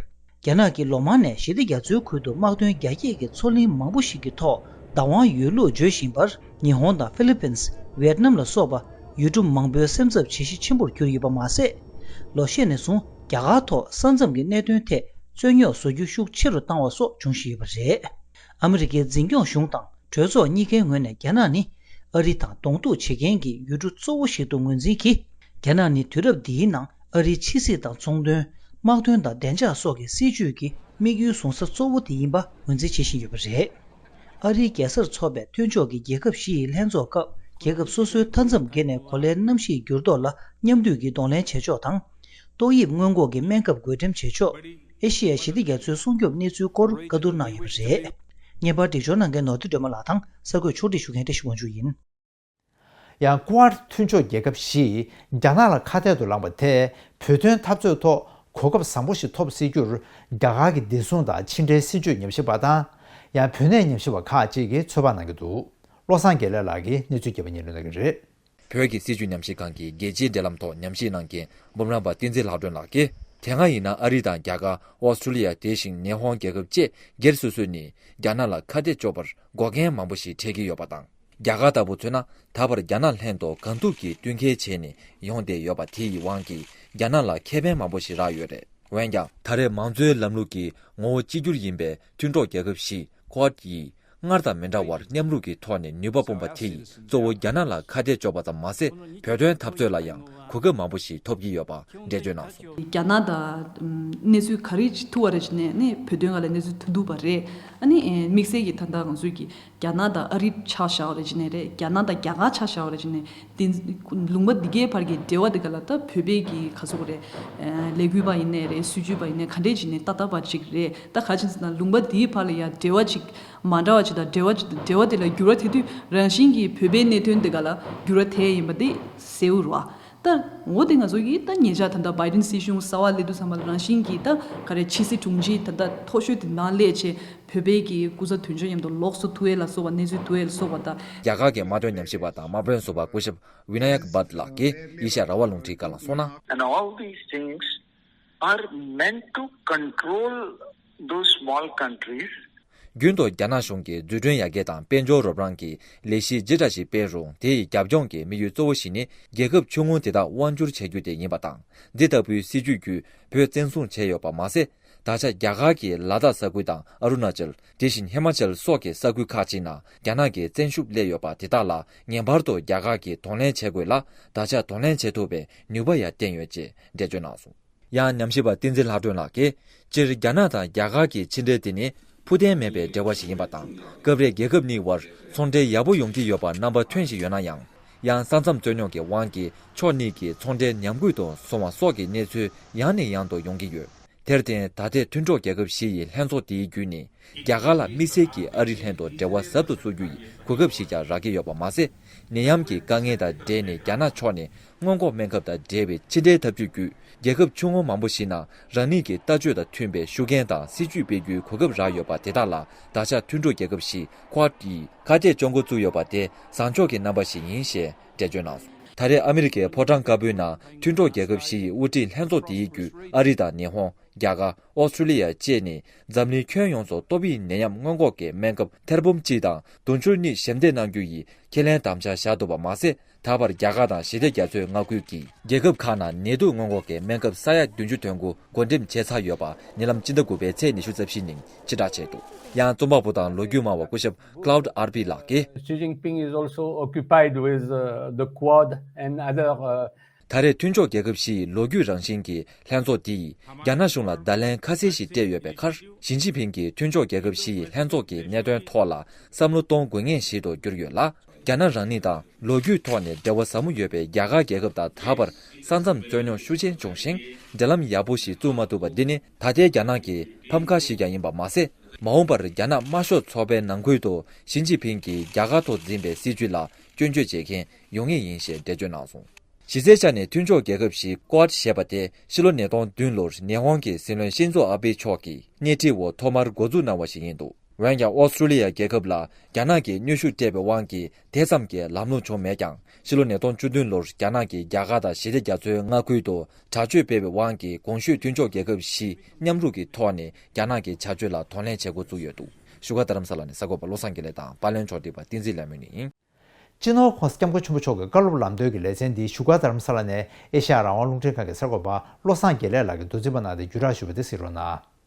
རྒྱ་ནག་གིས་ལོ་མང་ནས་ཞི་བདེ་རྒྱ་མཚོའི་ཁུལ་དུ་དམག་དོན་རྒྱ་སྐྱེད་ཀྱི་མཚོ་གླིང་མང་པོ་ཞིག་གི་ཐོག་བདག་དབང་ཡོད་ལུགས་བརྗོད་བཞིན་པར། ཉི་ཧོང་དང་ཧྥི་ལི་པིན། ཝེ་ཏི་ནམ་ལ་སོགས་པ་ཡུལ་གྲུ་མང་པོའི་སེམས་འཚབ་བྱེད་གཞི་ཆེན་པོར་གྱུར་ཡོད་པ་མ་ཟད། ལོ་ཤས་ནས་བཟུང་རྒྱ་གར་ཐོག་ས་མཚམས་ཀྱི་གནད་དོན་ཐད་རྩོད་རྙོག་བཟོ་རྒྱུ་ཤུགས་ཆེ་རུ་བཏང་བ་སོགས་འབྱུང་བཞིན་ཡོད་པ་རེད། ཨ་མི་རི་ཀའི་འཛིན་སྐྱོང་གཞུང་དང་གྲོས་ཚོགས་གཉིས་ཀའི་ངོས་ནས་རྒྱ་ནག་ནི་ཨ་རི་དང་གདོང་གཏུག་བྱེད་མཁན་གྱི་ཡུལ་གྲུ་གཙོ་བོ་ཞིག་ཏུ་ངོས་འཛིན་གྱིས། རྒྱ་ནག་ནི་དུས་རབས་འདིའི་ནང་ཨ་རིའི་ཕྱི་སྲིད་དང་ཚོང་དོན། དམག་དོན་དང་བདེ་འཇགས་སོགས་ཀྱི་སྲིད་ཇུས་ཀྱི་དམིགས་ཡུལ་བཟུང་ས་གཙོ་བོ་དེ་ཡིན་པ་ངོས་འཛིན་བྱེད་བཞིན་ཡོད་པ་རེད། ཨ་རིའི་རྒྱལ་སར་ཚོགས་པའི་མཐུན་ཕྱོགས་ཀྱི་རྒྱལ་ཁབ་བཞི་ཡི་ལྷན་ཚོགས་སྐབས་རྒྱལ་ཁབ་སོ་སོའི་མཐའ་མཚམས་བརྒལ་ནས་གོ་ལའི་གནམ་གཤིས་འགྱུར་ལྡོག་ལ་མཉམ་འདུས་ཀྱིས་གདོང་ལེན་བྱེད་ཕྱོགས་དང་། ཏོག་དབྱིབས་སྔོན་འགོག་གི་སྨན་ཁབ་བགོ་འགྲེམས་བྱེད་ཕྱོགས། ཨེ་ཤི་ཡ་ཞི་བདེ་རྒྱ་མཚོའི་སྲུང་སྐྱོབ་གནས་ཚུལ་སྐོར་བཀའ་བསྡུར་གནང་ཡོད་པ་རེད། བརྙན་པར་སྒྲིག་སྦྱོར་གནང་མཁན་ནོར་ཐི་སྒྲོལ་མ་ལགས་དང་གསར་འགོད་ཕྱོགས་སྒྲིག་ཞུ་མཁན་བཀྲ་ཤིས་དབང་ཕྱུག་ཡིན། ཡང་ཀུ་ཝཱཌ་མཐུན་ཕྱོགས་རྒྱལ་ཁབ་བཞིས་རྒྱ་ནག་ལ་ཁ་གཏད་དུ་ལངས་པ་དེས་བོད་དོན་འཐབ་རྩོད་ཐོག་གོ་སྐབས་བཟང་པོ་ཞིག་ཐོབ་སྲིད་རྒྱུར་རྒྱ་གར་གྱི་བདེ་སྲུང་དང་ཕྱི་འབྲེལ་སྲིད་ཇུས་ཉམས་ཞིབ་པ་དང་། ཡང་བོད་གནས་ཉམས་ཞིབ་པ་ཁག་ཅིག་གིས་ཚོད་དཔག་གནང་གི་འདུག། བློ་བཟང་དགེ་ལེགས་ལགས་ཀྱིས་གནས་ཚུལ་རྒྱས་པ་སྙན་སྒྲོན་གནང་གི་རེད། བོད་ཀྱི་སྲིད་བྱུས་ཉམས་ཞིབ་ཁང་གི་རྒྱལ་སྤྱིའི་འབྲེལ་ལམ་ཐོག་ཉམས་ཞིབ་གནང་མཁན་འབུམ་རམས་པ་བསྟན་འཛིན་ལྷག་སྒྲོན་ལགས་ཀྱིས། དེ་སྔ་ཡིན་ན་ཨ་རི་དང་རྒྱ་གར། ཨོ་སི་ཀྲུ་ལི་ཡ། དེ་བཞིན་ཉི་ཧོང་རྒྱལ་ཁབ་བཅས་སྒེར་སོ་སོ་ནས་རྒྱ་ནག་ལ་ཁ་གཏད་གཅོག་པར་འགོག་རྐྱེན་མང་པོ་ཞིག་འཕྲད་ཀྱི་ཡོད་པ་དང་། རྒྱ་གར་ལྟ་བུ་མཚོན་ན་ད་བར་རྒྱ་ནག་ལྷན་དུ་གང་ཐུབ་ཀྱིས་བསྟུན་མཁས་བྱས་ནས་ཡོང་བསྡད་ཡོད་པ་དེ་ཡི་དབང་གིས་རྒྱ་ནག་ལ་ཁེ་ཕན་མང་པོ་ཞིག་རག་ཡོད་རེད། འོན་ཀྱང་ད་རེས་མང་གཙོའི་ལམ་ལུགས་ཀྱི་ངོ་བོ་གཅིག་གྱུར་ཡིན་པའི་མཐུན་གྲོགས་རྒྱལ་ཁབ་བཞི་ཀོཌ་ཡིས་སྔར་དང་མི་འདྲ་བར་མཉམ་རུབ་ཀྱི་ཐོག་ནས་ནུས་པ་སྤུངས་པ་དེ་ཡིས་གཙོ་བོ་རྒྱ་ནག་ལ་ཁ་གཏད་གཅོག་པ་ཙམ་མ་ཟད། བོད་དོན་འཐབ་རྩོད་ལ་ཡང་གོ་སྐབས་མང་པོ་ཞིག་ཐོབ་ཀྱི་ཡོད་པ་འགྲེལ་བརྗོད་གནང་སོང་། རྒྱ་ནག་དང་གནས་ཚུལ་ག་རེ་ཐུག་པ་རེད་ཅེ་ནས་ནི་བོད་དོན་སྒང་ལ་གནས་ཚུལ་ཐུག་འདུག་པ་རེད། ཨ་ནི་དམིགས་བསལ་གྱི་ད་ལྟ་ང་ཚོས་ཀྱི་རྒྱ་ནག་དང་ཨ་རི་ཆ་བཞག་པ་རེད་ཅེ་ནས་རེད། རྒྱ་ནག་དང་རྒྱ་གར་ཆ་བཞག་པ་རེད་ཅེ་ནས། དེ་ལུང་པ་འདི་གའི་བར་གྱི་འབྲེལ་བ་འདི་ག་ལ་ད་བོད་པའི་གི་ག་ཚོད་རེད། ལས་འགུལ་པ་ཡིན་ནའི་རེད། སྲིད་བྱུས་པ་ཡིན་ནའི་ག་འདྲས་བྱས་ནས་ཏག་ཏག་པ་ཅིག་རེད། ད་ག་ཅིག་ཟེར་ན་ལུང་པ་འདིའི་བར་ལ་ཡང་འབྲེལ་བ་ཅིག་མ་འདྲ་བ་ཅིག་དང་འབྲེལ་བ་ཅིག་དང་འབྲེལ་བ་དེ་ལ་འགྱུར་བ་ཐེབས་དུས་རང་བཞིན་གྱིས་བོད་པའི་གནད་དོན་འདི་ག་ལ་འགྱུར་བ་ཐེབས་ཡིན་པ་འདི་གསལ་པོ་རེད་བ། ད་འོ་དེ་ང་ཚོ་གིས་ད་ཉེ་ཆར་ད་ལྟ་བྷའི་ཌེན་སྲིད་གཞུང་གསར་པ་སླེབས་དུས་ཙམ་པ་ལ་རང་བཞིན་གྱིས་ད་ག་རེ་ཕྱི་སྲིད་དྲུང་ཆེ་ད་ལྟ་མཐོ་ཤོས་དེ་ནང་སླེབས་བྱས། བོད་པའི་གི་སྐུ་ཚབ་དོན་གཅོད་མཉམ་དུ་ལོགས་སུ་ཐུག་ཡས་ལ་སོགས་པ་གནས་ཚུལ་ཐུག་ཡས་ལ་སོགས་པ་དང་། རྒྱ་གར་གྱི་དམག་དོན་ཉམས་ཞིབ་པ་དང་དམག་དཔོན་ཟུར་པ་སྐུ་ཞབས་ཝི་ན་ཡག་བྷཊ་ལགས་ཀྱིས་ཨེ་ཤ་ཡ་རང་དབང་རླུང་འཕྲིན་ཁང་ལ་གསུངས་ན། And all these things are meant to control those small countries. རྒྱུན་དུ་རྒྱ་ནག་གཞུང་གིས་འཛུགས་སྐྲུན་ཡར་རྒྱས་དང་དཔལ་འབྱོར་རོགས་རམ་གྱི་ལས་གཞི་ཇི་འདྲ་ཞིག་སྤེལ་རུང་། དེ་ཡི་རྒྱབ་ལྗོངས་ཀྱི་དམིགས་ཡུལ་གཙོ་བོ་ཞིག་ནི་རྒྱལ་ཁབ་ཆུང་ངུ་དེ་དག་དབང་བསྒྱུར་བྱ་རྒྱུ་དེ་ཡིན་པ་དང་། འདི་ལྟ་བུའི་སྲིད་ཇུས་བརྒྱུད་བོད་བཙན་བཟུང་བྱས་ཡོད་པ་མ་ཟད། ད་ཆ་རྒྱ་གར་གྱི་ལ་དྭགས་ས་ཁུལ་དང་ཨ་རུ་ན་ཅལ། དེ་བཞིན་ཧི་མ་ཅལ་སོགས་ཀྱི་ས་ཁུལ་ཁག་ཅིག་ནང་རྒྱ་ནག་གི་བཙན་ཤུགས་སླེབས་ཡོད་པ་དེ་དག་ལ་ངེས་པར་དུ་རྒྱ་གར་གྱིས་གདོང་ལེན་བྱེད་དགོས་ལ། ད་ཆ་གདོང་ལེན་བྱེད་ཐུབ་པའི་ནུས་པ་ཡང་བསྟན་ཡོད་ཅེས་འགྲེལ་བརྗོད་གནང་སོང་། ཡང་ཉམས་ཞིབ་པ་བསྟན་འཛིན་ལྷག་སྒྲོན་ལགས་ཀྱིས། སྤྱིར་རྒྱ་ནག་དང་རྒྱ་གར་གྱི་ཕྱི་འབྲེལ་དེ་ནི་ཕུགས་བརྟན་མེད་པའི་འབྲེལ་བ་ཞིག་ཡིན་པ་དང་། སྐབས་རེ་རྒྱལ་ཁབ་གཉིས་བར་ཚོང་འབྲེལ་ཡག་པོ་ཡོང་གི་ཡོད་པ་རྣམ་པ་ཐོན་བཞིན་ཡོད་ན་ཡང་། ཡང་ས་མཚམས་རྩོད་རྙོག་གི་དབང་གིས་ཕྱོགས་གཉིས་ཀྱི་ཚོང་འབྲེལ་ཉམས་རྒུད་དུ་སོང་བ་སོགས་ཀྱི་གནས་ཚུལ་ཡང་ནས་ཡང་དུ་ཡོང་གི་ཡོད། དེར་བརྟེན་ད་ཐེངས་མཐུན་གྲོགས་རྒྱལ་ཁབ་བཞི་ཡི་ལྷན་ཚོགས་དེའི་བརྒྱུད་ནས་རྒྱ་གར་ལ་དམིགས་བསལ་གྱིས་ཨ་རི་ལྷན་དུ་འབྲེལ་བ་ཟབ་ཏུ་བཙུགས་རྒྱུ་ཡི་གོ་སྐབས་ཤིག་ཀྱང་རག་གི་ཡོད་པ་མ་ཟད། ནད་ཡམས་ཀྱི་དཀའ་ངལ་དང་འབྲེལ་ནས་རྒྱ་ནག་ཕྱོགས་ནས་སྔོན་འགོག་སྨན་ཁབ་དང་འབྲེལ་བའི་ཕྱི་འབྲེལ་ཐབས་ཇུས་བརྒྱུད། རྒྱལ་ཁབ་ཆུང་ངུ་མང་པོ་ཞིག་ནང་རང་ཉིད་ཀྱི་ལྟ་སྤྱོད་དང་མཐུན་པའི་ཤུགས་རྐྱེན་དང་སྲིད་ཇུས་སྤེལ་རྒྱུའི་གོ་སྐབས་རག་ཡོད་པ་དེ་དག་ལ་ད་ཆ་མཐུན་གྲོགས་རྒྱལ་ཁབ་བཞི་Quad ཡིས་ཁ་གཏད་གཅོག་འགོ་བཙུགས་ཡོད་པ་དེ་བཟང་ཕྱོགས་ཀྱི་རྣམ་པ་ཞིག་ཡིན་ཞེས་འགྲེལ་བརྗོད་གནང་སོང་། ད་རེས་ཨ་མི་རི་ཀའི་ཕོ་བྲང་དཀར་པོའི་ནང་མཐུན་གྲོགས་རྒྱལ་ཁབ་བཞི་ཡི་དབུ་ཁྲིད་ལྷན་ཚོགས་དེའི་བརྒྱུད་ཨ་རི་དང་ཉི་ཧོང་། རྒྱ་གར། ཨོ་སི་ཀྲུ་ལི་ཡ་བཅས་ནས་འཛམ་གླིང་ཁྱོན་ཡོངས་སུ་ཏོག་དབྱིབས་ནད་ཡམས་སྔོན་འགོག་གི་སྨན་ཁབ་ཐེར་འབུམ་གཅིག་དང་དུང་ཕྱུར་གཉིས་ཞབས་འདེགས་གནང་རྒྱུ་ཡི་ཁས་ལེན་དམ་བཅའ་བཞག་འདུག་པ་མ་ཟད། ད་བར་རྒྱ་གར་དང་ཞི་བདེ་རྒྱ་མཚོའི་མངའ་ཁུལ་གྱི་རྒྱལ་ཁབ་ཁག་ནང་ནད་དུག་སྔོན་འགོག་གི་སྨན་ཁབ་ས་ཡ་བདུན་ཅུ་དོན་དགུ་བགོ་འགྲེམས་བྱས་ཚར་ཡོད་པ་ཉེ་ལམ་སྤྱི་ཟླ་དགུ་པའི་ཚེས་ཉི་ཤུ་རྩ་བཞི་ཉིན་ཕྱིར་བསྒྲགས་བྱས་འདུག། ཡང་རྩོམ་པ་པོ་དང་ལོ་རྒྱུས་སྨྲ་བ་སྐུ་ཞབས་Claude Arpi ལགས་ཀྱིས། Xi Jinping is also occupied with uh, the Quad and other uh, ད་རེས་མཐུན་ཕྱོགས་རྒྱལ་ཁབ་བཞི་ཡི་ལོ་རྒྱུས་རང་བཞིན་གྱི་ལྷན་ཚོགས་འདི་ཡིས་རྒྱ་ནག་གཞུང་ལ་བརྡ་ལན་ཁ་གསལ་ཞིག་སྤྲད་ཡོད་པའི་ཁར། ཞི་ཅིན་ཕིང་གིས་མཐུན་ཕྱོགས་རྒྱལ་ཁབ་བཞི་ཡི་ལྷན་ཚོགས་ཀྱི་གནད་དོན་ཐོག་ལ་བསམ་བློ་གཏོང་དགོས་ངེས་ཤིག་ཏུ་གྱུར་ཡོད་ལ། རྒྱ་ནག་རང་ཉིད་དང་ལོ་རྒྱུས་ཐོག་ནས་འབྲེལ་བ་ཟབ་མོ་ཡོད་པའི་རྒྱ་གར་རྒྱལ་ཁབ་དང་ད་བར་ས་མཚམས་རྩོད་རྙོག་ཤུགས་ཆེན་བྱུང་ཞིང་། འབྲེལ་ལམ་ཡག་པོ་ཞིག་བཙུགས་མ་ཐུབ་པ་འདི་ནི་ད་ལྟའི་རྒྱ་ནག་གི་ཕམ་ཁ་ཞིག་ཀྱང་ཡིན་པ་མ་ཟད། མ་འོངས་པར་རྒྱ་ནག་དམར་ཤོག་ཚོགས་པའི་ནང་ཁུལ་དུ་ཞི་ཅིན་ཕིང་གིས་རྒྱ་གར་ཐོག་འཛིན་པའི་སྲིད་བྱུས་ལ་སྐྱོན་བརྗོད་བྱེད་མཁན་ཡོང་ངེས་ཡིན་ཞེས་འགྲེལ་བརྗོད་གནང་སོང་། གཞི་རྩའི་ཆ་ནས་མཐུན་ཕྱོགས་རྒྱལ་ཁབ་བཞི་Quad ཞེས་པ་དེ་ཕྱི་ལོ་ཉིས་སྟོང་བདུན་ལོར་ཉི་ཧོང་གི་སྲིད་བློན་ཤིན་ཛོ་ཨ་བྷེ་མཆོག་གིས་སྣེ་ཁྲིད་འོག་ཐོག་མར་འགོ་འཛུགས་གནང་བ་ཞིག་ཡིན་འདུག། འོན་ཀྱང་ཨོ་སི་ཀྲུ་ལི་ཡ་རྒྱལ་ཁབ་ལ་རྒྱ་ནག་གིས་གནོན་ཤུགས་སྤྲད་པའི་དབང་གིས་དེ་ཙམ་གྱི་ལམ་ལྷོང་བྱུང་མེད་ཀྱང་། ཕྱི་ལོ་ཉིས་སྟོང་བཅུ་བདུན་ལོར་རྒྱ་ནག་གིས་རྒྱ་གར་དང་ཞི་བདེ་རྒྱ་མཚོའི་མངའ་ཁུལ་དུ་དྲག་སྤྱོད་སྤེལ་བའི་དབང་གིས་གོང་ཞུས་མཐུན་ཕྱོགས་རྒྱལ་ཁབ་བཞི་མཉམ་རུབ་ཀྱི་ཐོག་ནས་རྒྱ་ནག་གི་བྱ་སྤྱོད་ལ་གདོང་ལེན་བྱེད་འགོ་བཙུགས་ཡོད་འདུག། བཞུགས་སྒར་རྡ་རམ་ས་ལ་ནས་གསར་འགོད་པ་བློ་བཟང་དགེ་ལེགས་དང་པར་ལེན་ཕྱོགས་སྒྲིག་པ་བསྟན་འཛིན་ལྷ་མོ་ཡིན། སྤྱི་ནོར་༸གོང་ས་༸སྐྱབས་མགོན་ཆེན་པོ་མཆོག་གི་བཀའ་སློབ་ལམ་སྟོན་གྱི་ལེ་ཚན་འདི་བཞུགས་སྒར་རྡ་རམ་ས་ལ་ནས་ཨེ་ཤ་ཡ་རང་དབང་རླུང་འཕྲིན་ཁང་གི་གསར་འགོད་པ་བློ་བཟང་དགེ་ལེགས་ལགས་ཀྱིས་མདོ་འཛིན་པ་གནང་སྟེ་བརྒྱུད་བསྒྲགས་ཞུས་པ་དེ་གཟིགས་རོགས་གནང་།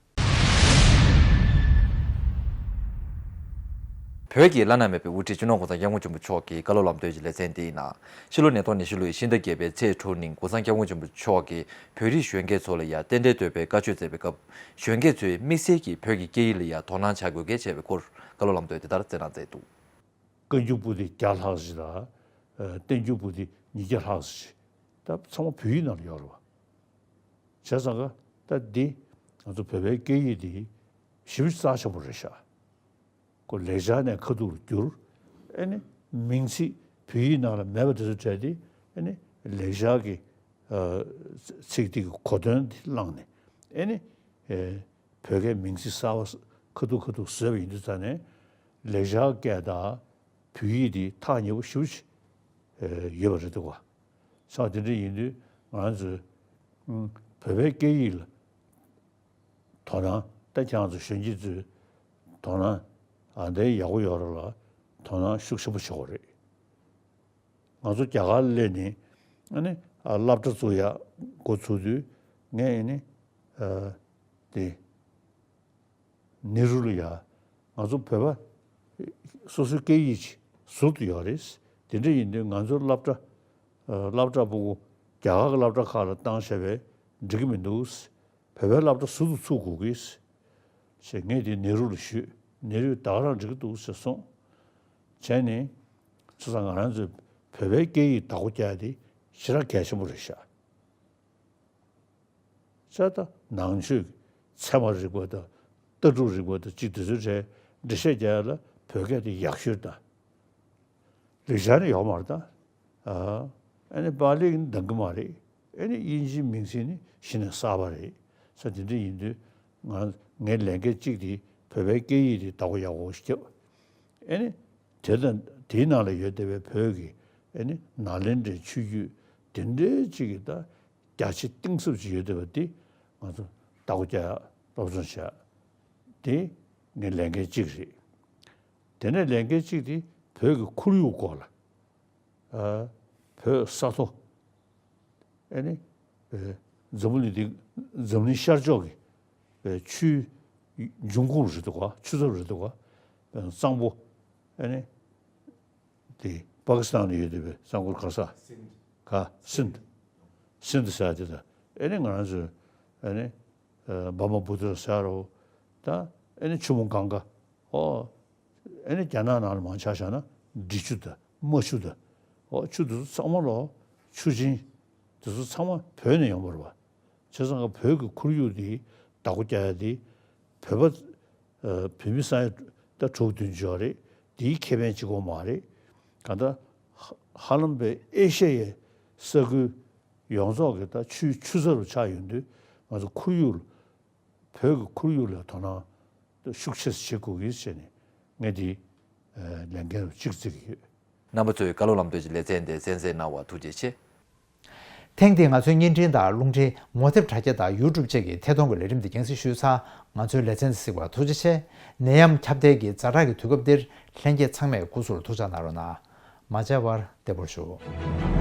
བོད་ཀྱི་བླ་ན་མེད་པའི་དབུ་ཁྲིད་སྤྱི་ནོར་༸གོང་ས་༸སྐྱབས་མགོན་ཆེན་པོ་མཆོག་གི་བཀའ་སློབ་ལམ་སྟོན་གྱི་ལེ་ཚན་འདིའི་ནང་། ཕྱི་ལོ་ཉིས་སྟོང་ཉི་ཤུ་ལོའི་ཕྱི་ཟླ་བརྒྱད་པའི་ཚེས་དྲུག་ཉིན་༸གོང་ས་༸སྐྱབས་མགོན་ཆེན་པོ་མཆོག་གིས་བོད་རིགས་གཞོན་སྐྱེས་ཚོ་ལ་ཡང་རྟེན་འབྲེལ་བསྟོད་པའི་བཀའ་ཆོས་སྩལ་བའི་སྐབས། གཞོན་སྐྱེས་ཚོས་དམིགས་བསལ་གྱིས་བོད་ཀྱི་སྐད་ཡིག་ལ་ཡང་དོ་སྣང་བྱ་དགོས་གལ་ཆེ་བའི་སྐོར་བཀའ་སློབ་ལམ་སྟོན་དེ་ལྟར་སྩལ་གནང་མཛད་འདུག། བཀའ་འགྱུར་པོ་ཏི་བརྒྱ་ལྷག་ཞིག་དང་། ཨ། བསྟན་འགྱུར་པོ་ཏི་ཉིས་བརྒྱ་ལྷག་ཞིག་ད་ཚང་མ་བོད་ཡིག་ནང་ལ་ཡོད་རེད་བ། བྱས་ཙང་ཀ་ད་འདི་ང་ཚོ་བོད་པའི་སྐད་ཡིག་འདི་ཞེ་པོ་རྩ་ཆེན་པོ་རེད་ཤག། ཁོ་ལེགས་སྦྱར་ནས་ཁ་ཐུག་ལ་བསྒྱུར། ཨེ་ནི་མིང་ཚིག་བོད་ཡིག་ནང་ལ་མེད་པ་དེ་ཚོ་བྲལ་ཏེ། ཨེ་ནི་ལེགས་སྦྱར་གྱི་ཨ་ཚིག་དེ་གི་གོ་དོན་དེ་བླངས་ནས། ཨེ་ནི་ཨེ་བོད་སྐད་མིང་ཚིག་གསར་པ་ཁ་ཐུག་ཁ་ཐུག་བཟོས་པ་ཡིན་དུས་ཙང་ནས། ལེགས་སྦྱར་སྐད་དང་བོད་ཡིག་དེ་ཐག་ཉེ་པོ་ཞེ་པོ་ཅིག་ཨེ་ཡོད་པ་རེད་འདུག་ག། ས་དེ་འདྲ་ཡིན་དུས་ང་ཚོས་ཨུམ་བོད་པའི་སྐད་ཡིག་ལ་དོ་སྣང་། ད་ཁྱེད་རང་ཚོ་གཞོན་སྐྱེས་ཚོས་དོ་སྣང་ཨ་འདྲའི་ཡག་པོ་ཡོད་རེད་ལ། དོ་སྣང་ཤུགས་ཆེན་པོ་བྱེད་དགོས་རེད། ང་ཚོ་རྒྱ་གར་སླེབས་ནས་ཨ་ནི་ཨ་སློབ་གྲྭ་བཙུགས་ཡག་འགོ་ཚུགས་དུས་ངས་ཨ་ནི་ཨ་དེ་ནེ་རུ་ལ་ཡ། ང་ཚོ་བོད་པ་སོ་སོའི་སྐད་ཡིག་ཅིག་ཟུར་དུ་ཡོད་རེད། དེ་འདྲ་ཡིན་དུས་ང་ཚོའི་སློབ་གྲྭ་ཨ་སློབ་གྲྭ་ཕྲུ་གུ་རྒྱ་གར་གྱི་སློབ་གྲྭ་ཁག་ལ་བཏང་བྱས་པས་འགྲིག་གི་མི་འདུག། བོད་པའི་སློབ་གྲྭ་ཟུར་དུ་ཚུགས་དགོས་ཀྱི་ཞེས་ངས་དེ་ནེ་རུ་ལ་ཞུས། ནེ་རུས་ད་ག་རང་འགྲིག་གི་འདུག་ཟེར་གསུངས། བྱས་ནས་བྱས་ཙང་ང་རང་ཚོས་བོད་པའི་སྐད་ཡིག་བདག་པོ་རྒྱག་ཡ་དེ་ཞེ་དྲག་གལ་ཆེན་པོ་རེད་ཤག། བྱས་ཙང་ནང་ཆོས་ཀྱི་ཚད་མ་རིག་པ་དང་ལྟ་གྲུབ་རིག་པ་དང་གཅིག་དེ་ཚོའི་གྲས་འགྲེལ་བཤད་རྒྱག་ཡ་ལ་བོད་སྐད་དེ་ཡག་ཤོས་དང་། ལེགས་སྦྱར་ནི་ཡོག་མ་རེད་ད། ཨ་ཨ་ནི་པཱ་ལི་གི་འདང་གི་མ་རེད། ཨ་ནི་དབྱིན་ཇིའི་མིང་ཚིག་ནི་གཞི་ནས་གསར་པ་རེད། ས་དེ་འདྲ་ཡིན་དུས་ང་ངའི་ལས་འགན་གཅིག་དེ་བོད་པའི་སྐད་ཡིག་དེ་བདག་པོ་ཡག་པོ་ཞིག་བརྒྱབ། ཨ་ནི་དེ་དང་དེའི་ནང་ལ་ཡོད་བསྡད་པའི་བོད་ཀྱི་ཨ་ནི་ནཱ་ལེནྡྲའི་ཆོས་བརྒྱུད་དེ་འདྲའི་གཅིག་གི་ད་རྒྱ་ཆེ་གཏིང་ཟབ་ཅིག་ཡོད་བསྡད་པ་དེ་ང་ཚོ་བདག་པོ་རྒྱག་ཡག་སློབ་སྦྱོང་བྱེད་ཡག་དེ་ངའི་ལས་འགན་གཅིག་རེད། དེ་ནས་ལས་འགན་གཅིག་དེ་བོད་ཀྱི་ཁོར་ཡུག་སྐོར་ལ། ཨ་བོད་ས་མཐོ། ཨ་ནི་ཨེ་འཛམ་བུ་གླིང་འདི་འཛམ་གླིང་ཤར་ཕྱོགས་ཀྱི་ཨེ་ཆུའི་འབྱུང་ཁུངས་རེད་འདུག་ག། ཆུ་ཚབ་རེད་འདུག་ག། དཔེར་ན་གཙང་པོ། ཨ་ནི་དེ་པ་ཀི་སི་ཐན་ལ་ཡོད་བསྡད་པའི་གཙང་པོ་ག་ས། ག་སིནྡ། སིནྡ་ཟེར་ཡ་དེ་དང་། ཨ་ནི་ང་རང་ཚོའི་ཨ་ནི་ཨ་བྷ་མ་བུ་ཏྲ་ཟེར་རོ། ད་ཨ་ནི་ཆུ་མོ་གངྒཱ། ཨོ། ཨ་ནི་རྒྱ་ནག་ནང་ལ་མང་ཆ་བཞག་ན་འབྲི་ཆུ་དང་རྨ་ཆུ་དང་། ཨོ་ཆུ་དེ་ཚོ་ཚང་མ་ལོ། ཆུ་ཆེན་དེ་ཚོ་ཚང་མ་བོད་ནས་ཡོང་བ་རེད་བ། བྱས་ཙང་ཀ་བོད་ཀྱི་ཁོར་ཡུག་འདི་ བདག་པོ་རྒྱག་ཡ་དེ་བོད་པ་ཨ་བོད་མི་ས་ཡ་ད་དྲུག་བདུན་ཅུ་ཡོད་རེད། དེའི་ཁེ་ཕན་གཅིག་པོ་མ་རེད། གང་ལྟར་ཧ་ཧ་ལམ་པའི་ཨེ་ཤ་ཡའི་ས་ཁུལ་ཡོངས་རྫོགས་ཀྱི་ད་ཆུའི་ཆུ་རྩ་རུ་ཆགས་ཡོང་དུས། ང་ཚོ་ཁོར་ཡུག་བོད་ཀྱི་ཁོར་ཡུག་ལ་དོ་སྣང་ཤུགས་ཆེ་ཙམ་བྱེད་དགོས་ཀྱི་ཟེར་ནས་ངས་འདི་ལས་འགན་རུ་གཅིག་བརྩི་གི་ཡོད། རྣམ་པ་ཚོས་བཀའ་སློབ་ལམ་སྟོན་གྱི་ལེ་ཚན་དེ་གསན་གཟིགས་གནང་བར་ཐུགས་རྗེ་ཆེ། ཐེངས་འདིའི་ང་ཚོའི་བརྙན་འཕྲིན་དང་རླུང་འཕྲིན། ངོ་དེབ་དྲ་རྒྱ་དང་ཡུ་ཊུབ་བཅས་ཀྱི་ཐད་གཏོང་གི་ལས་རིམ་འདི་རྒྱང་སྲིང་ཞུས་ཚར། ང་ཚོའི་ལེ་ཚན་འདི་གཟིགས་པར་ཐུགས་རྗེ་ཆེ། ནད་ཡམས་ཁྱབ་གདལ་གྱི་ཛ་དྲག་གི་དུས་སྐབས་འདིར་ལྷན་རྒྱས་ཚང་མས་སྐུ་གཟུགས་ལ་ཐུགས་ཅག་གནང་རོགས་གནང་། མ་མཇལ་བར་བདེ་པོར་བཞུགས།